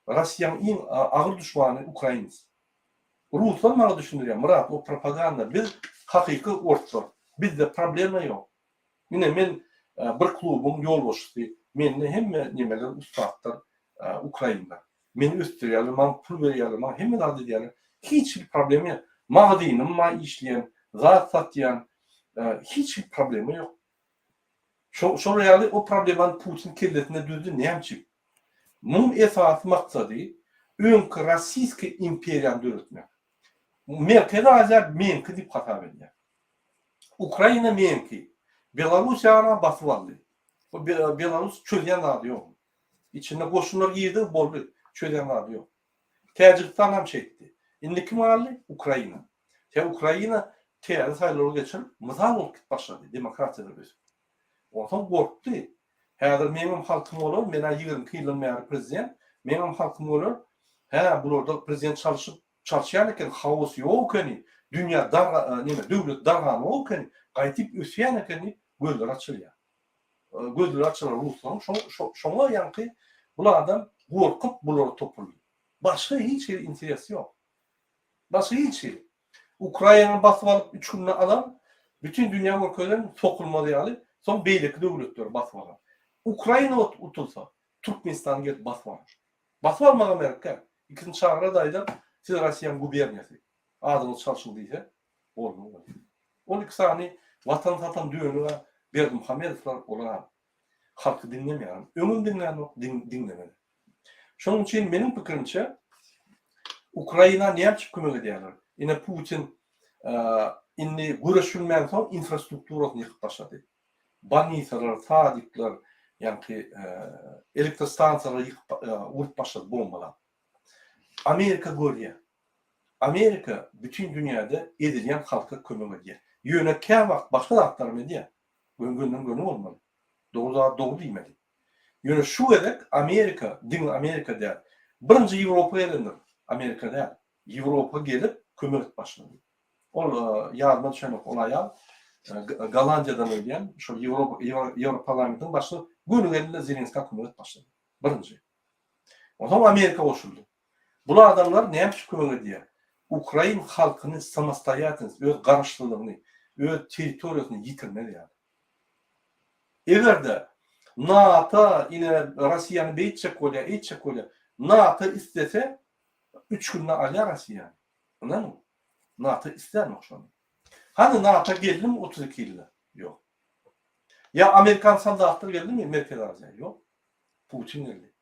Rossiýaň iň agyr duşmany ukrains. Ruslar maňa düşündirýär, Myrat o propaganda biz hakyky orslar. Bizde problema ýok. Ine men bir klubuň ýolbaşçysy, mende hemme nemeler ussatlar Ukrainda. Meni ösdürýärler, maňa pul berýärler, maňa hemme zat edýärler. Hiç hili problema ýok. Magazynym bar işleýän, zat satýan, hiç hili problema ýok. Şo şol ýaly o problemany Putin kellesinde düzdi näme üçin? Muň esasy maksady öňki rossiýskiý imperiýany döretmek. Merkezi Aziýa meňki diýip hasap edýär. Ukraina meňki. Belarussiýany basyp aldy. Bu Belarus çözýän zady ýok. Içinde goşunlar girdi, boldy. Çözýän zady ýok. Täjigistan hem şeýtdi. Indi kim galdy? Ukraina. Tä Ukraina täze saýlawlar geçirip, mysal bolup gidip başlady, demokratiýada ösüp. Onsoň gorkdy. Häzir meňem halkym bolar, men-ä 22 ýyldan bäri prezident, meňem halkym bolar. Hä, bularda prezident çalşyp. Çalyşýan eken, haos ýok ekeni, dünýä darga, neme, döwlet darganok ekeni, gaýtyp ösýän eken diýip gözleri açylýar. Gözleri açylan ruslaryň şo, şoňa ýaňky bul adam gorkup bulara topuldy. Başga hiç hili interesi ýok. Başga hiç hili. Ukrainany basyp alyp üç günde alan, bütin dünýä görkezen sokulmaz ýaly, soň beýleki döwletleri basyp alan. Ukraina utulsa, Türkmenistany gelip basyp alar. Basyp almagam gerek däl. Ikisini çagyrar-da aýdar, siz Rossiýanyň guberniýasy, adyňyzy çalşyň diýse, boldy boldy. Ol iki sany watan satan dönüg-ä Berdimuhamedowlar olar-a halky diňlemeýärem. Öňem diňlänok, diňlemez. Şonuň üçin meniň pikirimçe Ukraina näme üçin kömek edýärler? Ine Putin indi göreş bilmänsoň infrastrukturasyny ýykyp başlady. Bolnisalar, sadikler, ýaňky elektrostansiýalary ýykyp urup başlady bombalap. Amerika görýär. Amerika bütin dünýäde ezilýän halka kömek edýär. Ýöne käwagt başga zatlaram edýär. Gönden göni bolmaly. Dogry zady dogry diýmeli. Ýöne şu gezek Amerika, diňe Amerika däl, birinji Ýewropa gelendir, Amerika däl. Ýewropa gelip kömek edip başlady. Ol ýadyma düşenok ol aýal Gollandiýadan öýdýän, şol Ýewropa Ýewroparlamentiň başlygy göni geldi-de Zelenskä kömek edip başlady. Birinji. Onsoň Amerika goşuldy. Bul adamlar näme üçin kömek edýär? Ukrain halkyny samostoýatelnost, öz garaşsyzlygyny, öz territoriýasyny ýitirmez ýaly. Eger-de NATO ine Rossiýany beýtjek bolýar, eýtjek bolýar. NATO islese üç günde alýar Rossiýany. Ynanyň. NATO islänok şony. Hany NATO geldimi 32 ýylda? Ýok. Ýa amerikan soldatlary geldimi Merkezi Aziýa? Ýok. Putin geldi.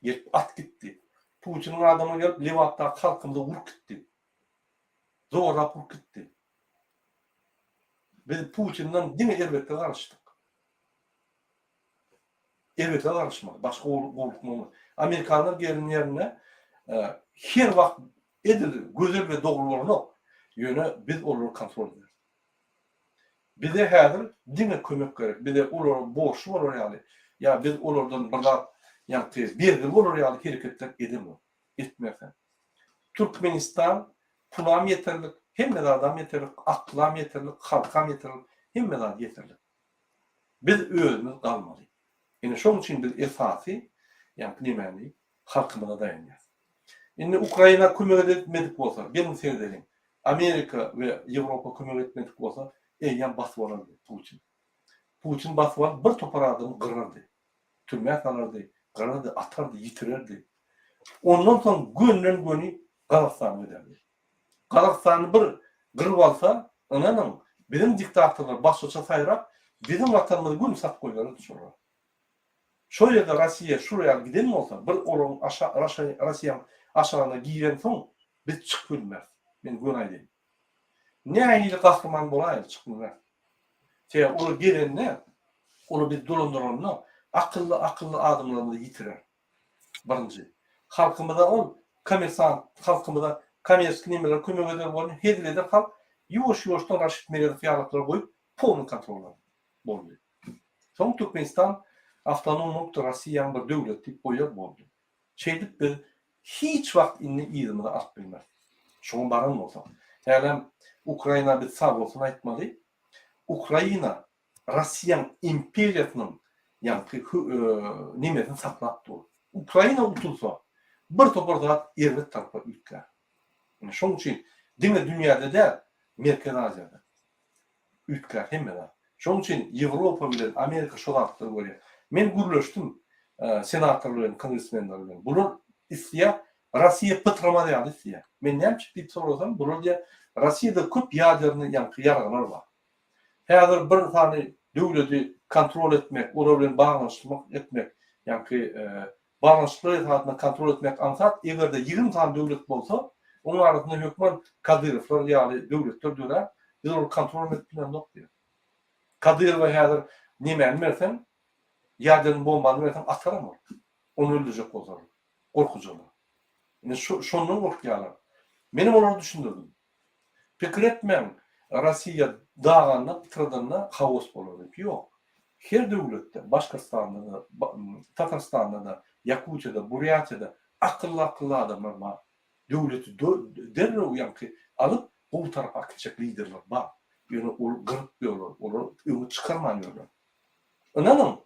Gelip at gitdi. Putiniň adamy gelip Lebapdaky halkymyzy urup gitdi. Zorlap urup gitdi. Biz Putinden diňe erbetlige garaşdyk. Erbetlige garaşmaly. Başga gowluk bolmaz. Amerikanlar gelen ýerinde e, her wagt edil gözel we dogry bolanok. Ýöne biz olary kontrol ederis. Bize häzir diňe kömek gerek. Bize olara borçly bolar ýaly, ýa biz olardan bir zat, ýagny bergili bolar ýaly hereketler edemok. Etmersen. Türkmenistan pulam ýeterlik, hemme zadam ýeterlik, aklam ýeterlik, halkam ýeterlik, hemme zady ýeterlik. Biz özümiz galmaly. Ine şoň üçin biz esasy, ýagny nemäni halkymyza daýanýas. Indi Ukraina kömek etmedik bolsa, geliň seredeliň. Amerika we Ýewropa kömek etmedik bolsa, eýýäm basyp alardy Putin. Putin basyp alyp bir topar adamy gyrardy. Türmä salardy, gyrardy, atardy, ýitirerdi. Ondan soň gönden-göni Gazagystana giderdi. Gazagystany bir gyryp alsa, ynanyň, biziň diktatorlar başgaça saýrap, biziň watanymyzy göni satyp goýbererdi şolara. Şo ýerde Rossiýa şul ýaly giden bolsa, bir olaryň aşa Rossiýanyň aşagyna girensoň biz çykyp bilmeris. Men göni aýdaýyn. Nähili gahryman bolaýyl çykyp bilmeris. Sebäbi olar gelende, olar bizi dolandyranda akylly akylly adamlarymyzy ýitirer. Birinji. Halkymyza ol kommersant halkymyza kommerski nemeler kömek eder bolny hezil eder halk ýuwaş ýuwaşdan Raşid Meredow ýalyklary goýup polny kontrol alar. Boldy. Soň Türkmenistan awtonom nokta Rossiýanyň bir döwleti diýip goýar boldy. Şeýdip biz hiç wagt indi yzymyzy alyp bilmeris. Şoňa baran bolsak. Hälem Ukraina biz sag bolsun aýtmaly. Ukraina Rossiýanyň imperiýasynyň ýaňky nemesini saklap dur. Ukraina utulsa bir topar zat erbet tarapa üýtgär. Ine şoň üçin diňe dünýäde däl, Merkezi Aziýada. Üýtgär hemme zat. Şonuň üçin Ýewropa bilen Amerika şo zatlary görýär. Men gürleşdim senatorlar bilen, kongresmenler bilen. Bular isleýär, Rossiýa pytramaz ýaly isleýär. Men näme üçin diýip sorasam, bular diýýär, Rossiýada köp ýadernyý ýaňky ýaraglar bar. Häzir bir sany döwleti kontrol etmek, olar bilen baglanyşmak etmek, ýaňky Baglanyşyklar esasynda kontrol etmek aňsat, eger-de 20 sany döwlet bolsa, onuň arasynda hökman Kadyrowlar ýaly döwletler dörär, biz olary kontrol edip bilemzok diýýär. Kadyrowa häzir nemäni berseň, ýaderny bombany berseň ataram ol. Ony öldürjek bolsalar, gorkujalar. Ine şu şondan gorkýarlar. Menem olara düşündirdim. Pikir etmäň, Rossiýa daganda, pytradanda haos bolar diýip. Ýok. Her döwletde, Başkyrtystanda-da, Tatarystanda-da, Ýakutiýada, Burýatiýada akylly-akylly adamlar bar. Döwleti derrew ýaňky alyp gowy tarapa akitjek liderler bar. Ýöne ol gyryp ýörler, olar öňe çykarman ýörler. Ynanyň,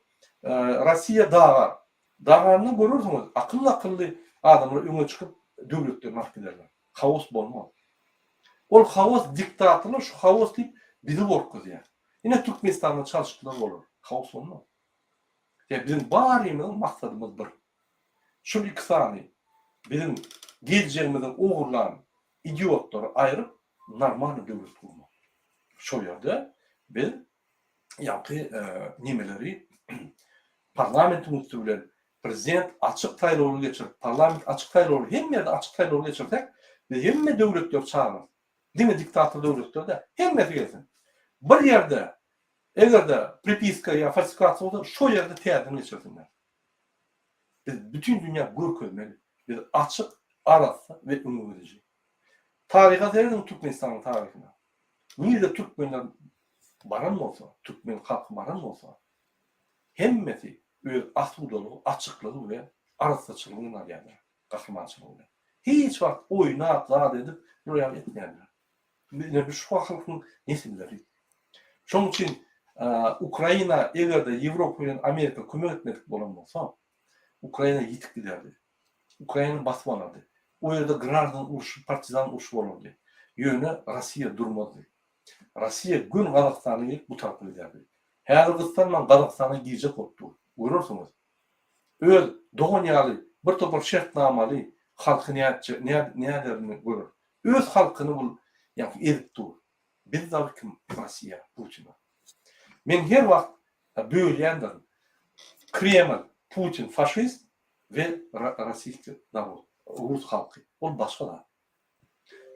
Rossiýa dagar. Daganda görersiňiz, akylly-akylly adamlar öňe çykyp döwletlerini alyp giderler. Haos bolmaz. Ol haos diktatorlar şu haos diýip bizi gorkuzýar. Ine Türkmenistanda çalşyklar bolar. Haos bolmaz. Sebäbi biziň barymyzyň maksadymyz bir. Şul iki sany biziň geljegimizi ogurlan idiotlary aýryp normalny döwlet gurmak. Şol ýerde biz ýaňky nemeleri parlamentiň üsti bilen prezident açyk saýlawlar geçirip, parlament açyk saýlawlar hemme ýerde açyk saýlawlar geçirsek, biz hemme döwletleri çagyrarys. Diňe diktator döwletler däl, hemmesi gelsin. Bir ýerde eger-de pripiska ýa falsifikasiýa bolsa, şo ýerde täzeden geçirsinler. Biz bütin dünýä görkezmeli. Biz açyk, arassa we öňe gidiji. Taryha serediň Türkmenistanyň taryhyna. Nirede türkmenler baran bolsa, türkmen halky baran bolsa, hemmesi öz asudalygy, açyklygy we arassaçylygy bilen alýarlar, gahrymançylygy bilen. Hiç wagt oýnap, zat edip, bular ýaly etmeýärler. Ine biz şu halkyň nesilleri. Şonuň üçin Ukraina eger-de Ýewropa bilen Amerika kömek etmedik bolan bolsa, Ukraina ýitip giderdi. Ukraina basyp alardy. O ýerde graždan urşy, partizan urşy bolardy. Ýöne Rossiýa durmazdy. Rossiýa göni Gazagystana gelip bu tarapa giderdi. Häzir gyssanman Gazagystana girjek bolup dur. Görersiňiz. Öz dogan ýaly bir topar şertnamaly halky nätjek, näderini görer. Öz halkyny bul ýaňky ezip dur. Biz dagy kim Rossiýa, Putina. Men her wagt bölýändirin. Kreml, Putin faşist we rossiýski narod, rus halky. Ol başga zat.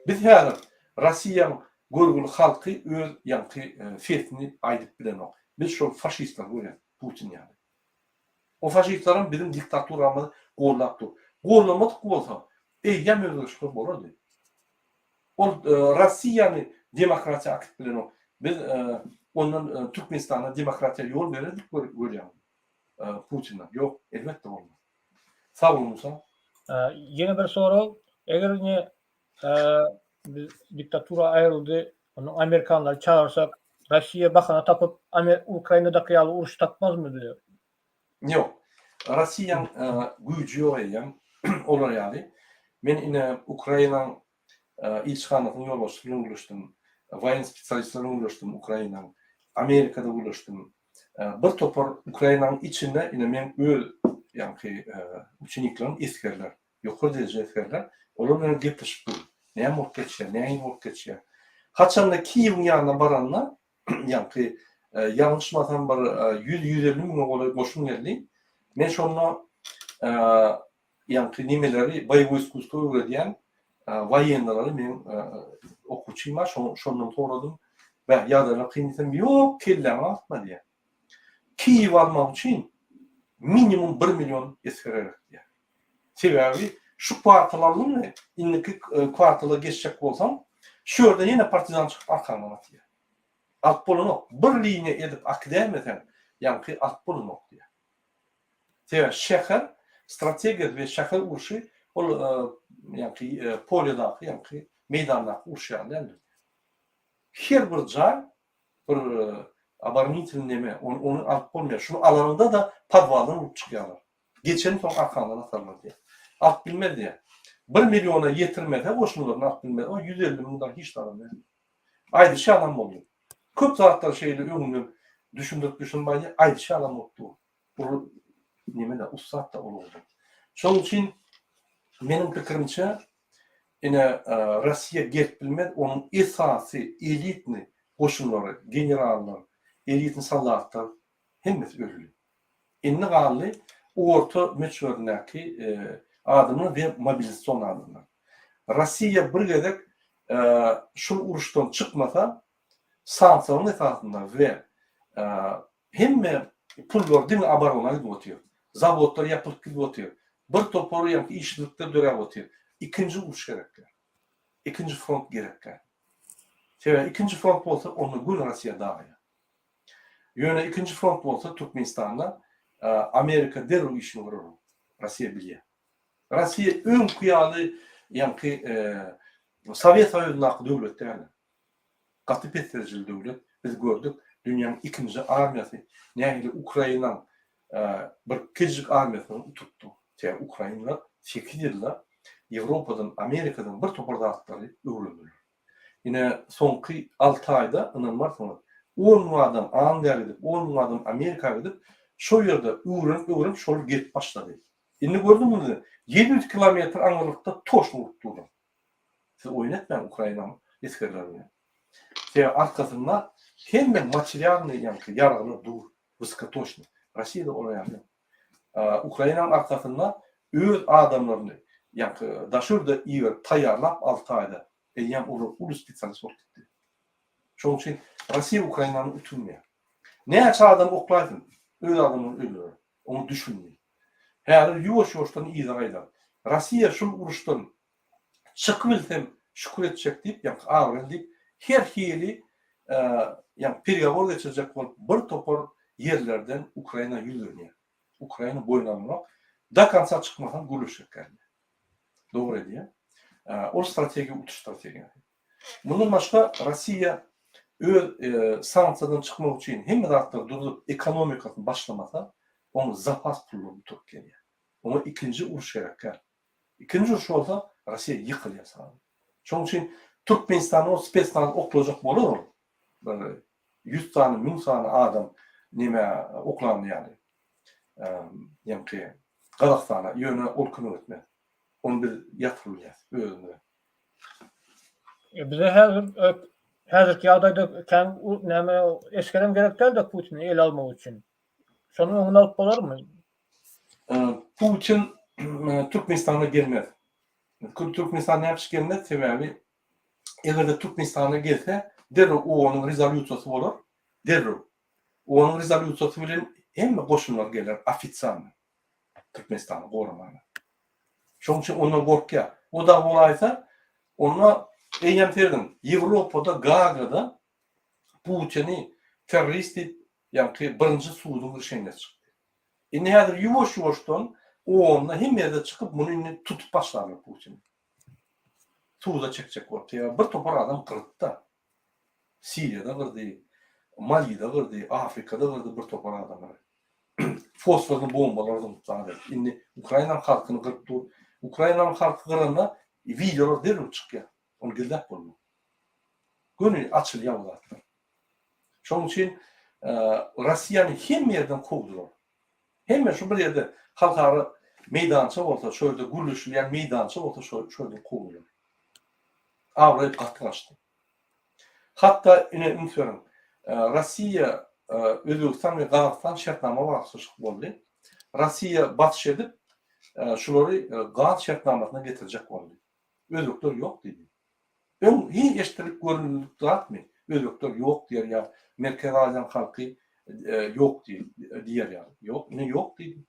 Biz häzir Rossiýaň görgüli halky öz ýaňky sesini aýdyp bilenok. Biz şol faşistleri görýäs, Putin ýaly. O faşistlerem biziň diktaturamyzy gollap dur. Gollamadyk bolsa, eýýäm özgerişikler bolardy. Ol Rossiýany demokratiýa akitip bilenok. Biz ondan Türkmenistana demokratiýa ýol berer diýip görýäňmi? Putinden. Ýok, elbetde bolmaz. Sag bol Musa. Ýene bir sorag, eger ine biz diktatura aýryldy, onda amerikanlary çagyrsak, Russiýa bahana tapyp, Ukrainadaky ýaly uruş tapmazmy bize? Ýok. Russiýaň güýji ýok eýýäm olar ýaly. Men ine Ukrainaň ilçihanasynyň ýolbaşçysy bilen gürleşdim, woýen spesialistleri bilen gürleşdim Ukrainaň, Amerikada gürleşdim. Bir topar Ukrainanyň içinde ine meň öz ýaňky uçeniklerim esgerler, ýokary derejeli esgerler, olar bilen gepleşip durun. Näme bolup geçýär, nähili bolup geçýär. Haçanda Kiýewiň ýanyna baranda ýaňky ýalňyşmasam bir 100-150 müňe golaý goşun geldi. Men şonda ýaňky nemeleri boýewoý iskusstwo öwredýän woýennalary meň okuwçym bar, şondan soradym. Bäh, ýagdaýlar kyn diýsem, ýok, kelläňi agyrtma diýýär. Kiýewi almak üçin minimum bir million esger gerek diýýär. Sebäbi şu kwartal aldyňmy, indiki kwartala geçjek bolsaň, şu ýerden ýene partizan çykyp arkaňdan atýar. Alyp bolanok. Bir liniýa edip akidäýmeseň, ýaňky alyp bolanok diýýär. Sebäbi şäher strategiýasy we şäher urşy ol ýaňky polýadaky ýaňky meýdandaky uruş ýaly däldir. Her bir jaý bir oboronitelnyý neme, ony ony alyp bolmaýar. Şuny alanyňda-da podwaldan urup çykýarlar. Geçeni soň arkaňdan atarlar diýýär. Alyp bilmez diýýär. Bir milliona ýetirmese goşunlaryny alyp bilmez. O 150 müň dagy hiç zat däl. Aýdyşy ýalam boldy. Köp zatlary şeýle öňünden düşündirip düşündirip aýdýar, aýdyşy ýalam bolup dur. Ol neme-de, ussat-da ol oglan. Şonuň üçin meniň pikirimçe, ine, Rossiýa gelip bilmez, onuň esasy elitnyý goşunlary, generallar, elitnyý soldatlar hemmesi öldi. Indi galdy orta möçberindäki adamlar we mobilizasion adamlar. Rossiýa bir gezek şul uruşdan çykmasa, sanksiýalaryň esasynda we hemme pullar diňe oborona gidip otyr. Zawodlar ýapylyp gidip otyr. Bir topar ýaňky işsizlikler döräp otyr. Ikinji uruş gerekkä. Ikinji front gerekkä. Sebäbi ikinji front bolsa onda göni Rossiýa dagaýar. Ýöne ikinji front bolsa Türkmenistanda Amerika derrew işini görer ol. Rossiýa bilýär. Rossiýa öňki ýaly. Ýaňky Sowet Soýuzyndaky döwlet däl. Gaty pes derejeli döwlet. Biz gördük, dünýäň ikinji armiýasy nähili Ukrainaň bir kiçijik armiýasyny utupdy. Sebäbi ukrainler sekiz ýylda Ýewropadan, Amerikadan bir topar zatlary öwrendiler. Ine, soňky alty aýda, ynanmarsyňyz, on müň adam Angliýa gidip, on müň adam Amerika gidip, şol ýerde öwrenip-öwrenip şolar gelip başlady. Indi gördüňizmi, 700 kilometr aňyrlykda toşny urup durlar. Siz oýun etmäň Ukrainanyň esgerleri bilen. Sebäbi arkasynda hemme materialnyý ýaňky ýaraglar dur, wysokotoçnyý. Rossiýada olar ýaly ýok. Ukrainanyň arkasynda öz adamlaryny ýaňky daşary ýurda iberip taýýarlap alty aýda eýýäm olar uly spesialist bolup gitdi. Şonuň üçin Rossiýa Ukrainany utulmaýar. Näçe adam oklaýsyn, öz adamlaryny öldürer. Oňa düşündi. Häzir ýuwaş-ýuwaşdan yza gaýdar. Rossiýa şul uruşdan çykybilsem şükür etjek diýip, ýaňky abraýly diýip, her hili ýaňky peregowor geçirjek bolup bir topar ýerlerden Ukraina ýüzlenýär. Ukraina boýun almak, do konca çykmasaň gürleşjek däl. Dogry edýär. Ol strategiýa utuş strategiýasy. Mundan başga Rossiýa öz sanksiýadan çykmak üçin hemme zatlary durzup ekonomikasyny başlamasa, oň zapas pullary gutaryp gelýär. Oňa ikinji uruş gerek däl. Ikinji uruş bolsa Rossiýa ýykylýar srazu. Şonuň üçin Türkmenistanda ol spesnaz oklajak bolar ol. Bir 100 sany, 1000 sany adam neme oklandy ýaly. Ýaňky Gazagystana ýöne ol kömek etmez. Ony biz ýatyrylýas özümize. Bize häzir häzirki ýagdaýda kän näme esgerem gerek däl-de Putini ele almak üçin. Şonuň öňüni alyp bolarmy? Putin Türkmenistana gelmez. Türkmenistana näme üçin gelmez? Sebäbi eger-de Türkmenistana gelse, derrew OON-yň rezolýusiýasy bolar. Derrew. OON-yň rezolýusiýasy bilen hemme goşunlar geler ofitsialny Türkmenistany goramaga. Şonuň üçin ondan gorkýar. O dagy bolaýsa, onda eýýäm serediň, Ýewropada, Gagada Putini terrorist diýip, ýaňky birinji suduň rişenýesi çykdy. Indi häzir ýuwaş-ýuwaşdan OON-da hemme ýerde çykyp, muny indi tutup başlarlar Putini. Suda çekjek bolup. Sebäbi bir topar adam gyrdy-da. Siriýada gyrdy, Malide gyrdy, Afrikada gyrdy bir topar adamlary. Fosforly bombalar zyňyp zat edip. Indi Ukrainanyň halkyny gyryp dur. Ukrainanyň halky gyranda wideolar derrew çykýar. Ony gizläp bolmaz. Göni açylýar o zatlar. Şonuň üçin Rossiýany hemme ýerden kowdular. Hemme şu bir ýerde halkara meýdança bolsa, şo ýerde gürleşilýän meýdança bolsa şo ýerden kowdular. Abraý gaty gaçdy. Hatda ine üns beriň, Rossiýa, Özbegistan we Gazagystan şertnama baglaşyk boldy. Rossiýa basyş edip, şulary gaz şertnamasyna getirjek boldy. Özbekler ýok diýdi. Öň hiç eşdilip görülmedik zatmy? Özbekler ýok diýer ýa Merkezi Aziýanyň halky ýok diýer ýaly. Ýok, ine ýok diýdi.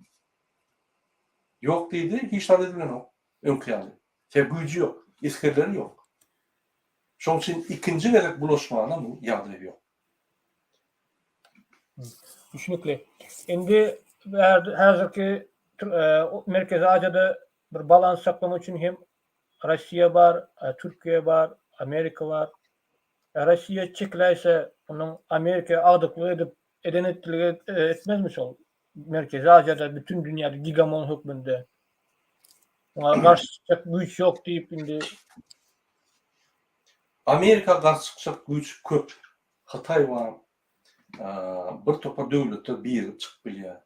Ýok diýdi, hiç zat edilenok öňki ýaly. Sebäbi güýji ýok, esgerleri ýok. Şonuň üçin ikinji gezek bulaşmana bu ýagdaý ýok. Düşnükli. Indi häzirki Merkezi Aziýada bir balans saklamak üçin hem Russiýa bar, Türkiýe bar, Amerika bar. Russiýa çekiläýse, onuň Amerika agdyklyk edip, eden etdiligi etmezmi şol? Merkezi Aziýada, bütün dünýäde gigamon hökmünde. Oňa garşy çykjak güýç ýok diýip indi Amerika garşy çykjak güýç köp. Hytaý bar. Bir topar döwletler birigip çykyp bilýär.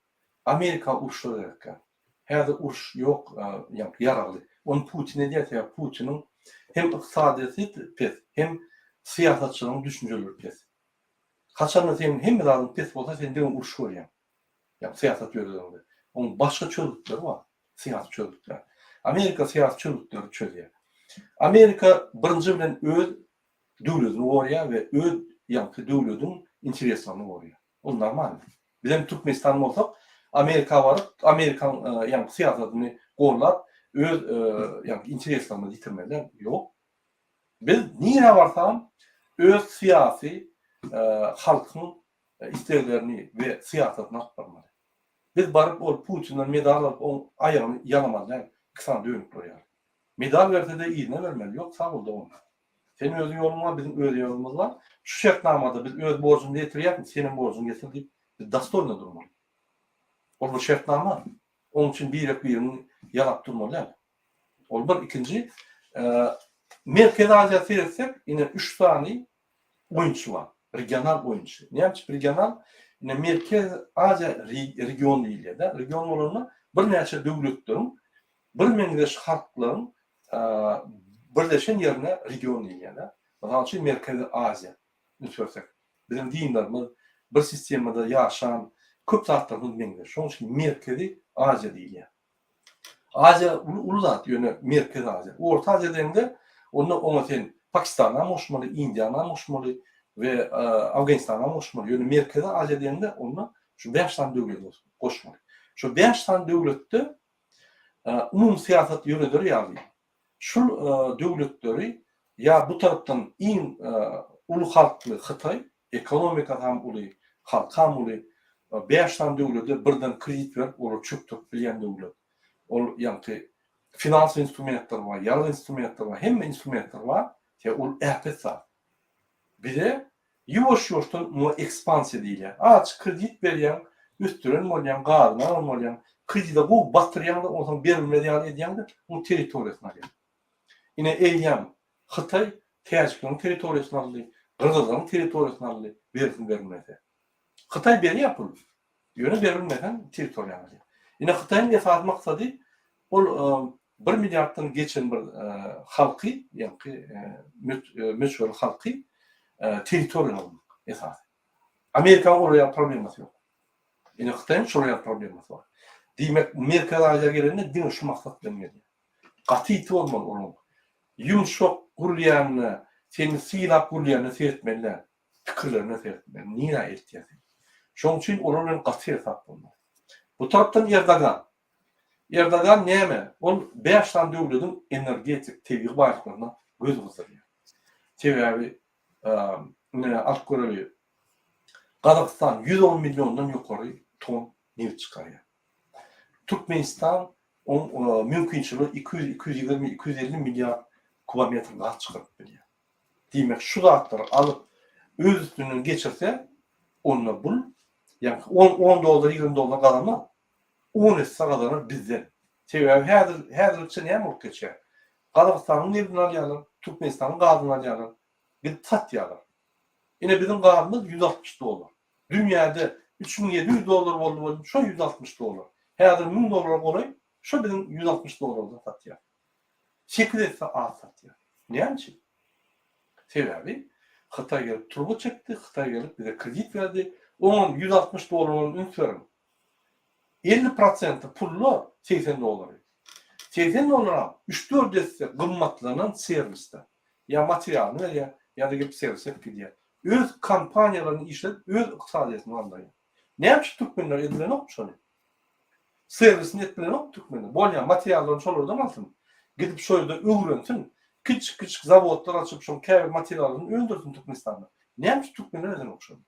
Amerika uruşlar gerekýär. Häzir uruş ýok, ýagny ýaragly. Ony Putin edýär, sebäbi Putiniň hem ykdysadyýeti pes, hem syýasatçylaryň düşünjeleri pes. Haçanda seniň hemme zadyň pes bolsa, sen diňe uruş görýäň. Ýagny syýasat ýöredeniňde. Onuň başga çözgütleri bar, syýasy çözgütler. Amerika syýasy çözgütleri çözýär. Amerika birinji bilen öz döwletini goraýar we öz ýaňky döwlediň intereslerini goraýar. Ol normalny. Bizem Türkmenistan bolsak, Amerika baryp, Amerikan ýaňky syýasatyny gollap, öz ýaňky intereslerimizi ýitirmeli däl. Ýok. Biz nirä barsagam öz syýasy halkyň isleglerini we syýasatyny alyp barmaly. Biz baryp ol Putinden medal alyp oň aýagyny ýalamaly däl, iki sany dönükler ýaly. Medal berse-de yzyna bermeli. Ýok, sag bol dogan. Seniň öz ýoluň bar, biziň öz ýolumyz bar. Şu şertnamada biz öz borjumyzy ýetirýäris, senem borjuňy ýetir diýip, biz dostoýno durmaly. Ol bir şertnama. Onuň üçin birek-biriňi ýalap durmaly däl. Ol bir, ikinji, Merkezi Aziýa seretsek, ine üç sany oýunçy bar. Regional oýunçy. Näme üçin regional? Ine Merkezi Aziýa region diýilýär-de. Region bolanda birnäçe döwletleriň birmeňzeş halklaryň birleşen ýerine region diýilýär-de. Mysal üçin Merkezi Aziýa üns bersek. Biziň dinlerimiz bir sistemada ýaşan köp zatlarymyz meňzeş. Şonuň üçin Merkezi Aziýa diýilýär. Aziýa uly uly zat, ýöne Merkezi Aziýa. Orta Aziýa diýeňde, onda oňa sen Pakistanam goşmaly, Indiýanam goşmaly we Afganistanam goşmaly. Ýöne Merkezi Aziýa diýeňde, onda şu bäş sany döwleti goşmaly. Şu bäş sany döwletde umumy syýasat ýöreder ýaly, şul döwletleri ýa bu tarapdan iň uly halkly Hytaý, ekonomikasam uly, halkam uly, bäş sany döwlete birden kredit berip olary çökdürip bilýän döwlet. Ol ýaňky finans instrumentleri bar, ýarag instrumentleri bar, hemme instrumentleri bar, ol äpet zat. Bize ýuwaş-ýuwaşdan muňa ekspansiýa diýilýär. Azajyk kredit berýäň, ösdüren bolýaň, gazyny alan bolýaň, kredide gowy batyrýaň-da, onsoň berilmez ýaly edýäň-de, oň territoriýasyny alýaň. Ine, eýýäm Hytaý täjikleriň territoriýasyny aldy, gyrgyzlaryň territoriýasyny aldy, bersin berilmese. Hytaý berýär pul. Ýöne berilmeseň territoriýaňy alýar. Ine Hytaýyň esasy maksady ol bir milliarddan geçen bir halky, ýaňky möçberli halky territoriýany almak esasy. Amerikanyň olar ýaly problemasy ýok. Ine Hytaýyň şolar ýaly problemasy bar. Diýmek, Merkezi Aziýa gelende diňe şu maksat bilen gelýär. Gaty ýiti bolmaly onuň. Ýumşak gürleýänine, seni sylap gürleýänine seretmeli däl. Pikirlerine seretmeli. Nirä eltýär seni. Şonuň üçin olar bilen gaty seresap bolmaly. Bu tarapdan Erdogan. Erdogan näme? Ol bäş sany döwlediň energetik, tebigy baýlyklaryna göz gyzdyrýar. Sebäbi, ine, alyp göreli, Gazagystan 110 milliondan ýokary ton nebit çykarýar. Türkmenistan oň mümkinçiligi 200, 220, 250 milliard kubometr gaz çykaryp bilýär. Diýmek, şu zatlary alyp, öz üstünden geçirse, onda bul, ýagny on, on dollar, 20 dollar gazanmaz. On esse gazanar bizden. Sebäbi häzir, häzirlikçe näme bolup geçýär? Gazagystanyň nebitini alýarlar, Türkmenistanyň gazyny alýarlar, gidip satýarlar. Ine biziň gazymyz 160 dollar. Dünýäde 3700 dollar boldy welin, şo 160 dollar. Häzir 1000 dollara golaý, şo biziň 160 dollardan satýar. Sekiz esse az satýar. Näme üçin? Sebäbi Hytaý gelip turba çekdi, Hytaý gelip bize kredit berdi. Oňam 160 dollar bolan üns beriň. 50 prosenti pulda 80 dollary. 80 dollaram üç-dört esse gymmatlanan serwisde. Ýa materialyny berýär, ýa-da gelip serwis edip gidýär. Öz kompaniýalaryny işledip, öz ykdysadyýetini galdyrýar. Näme üçin türkmenler edilenok şony? Serwisini edip bilenok türkmenler. Bolýar, materiallaryny şolardan alsyn. Gidip şo ýerde öwrensin. Kiçjik-kiçjik zawodlar açyp, şoň käbir materiallaryny öndürsin Türkmenistanda. Näme üçin türkmenler edenok şony?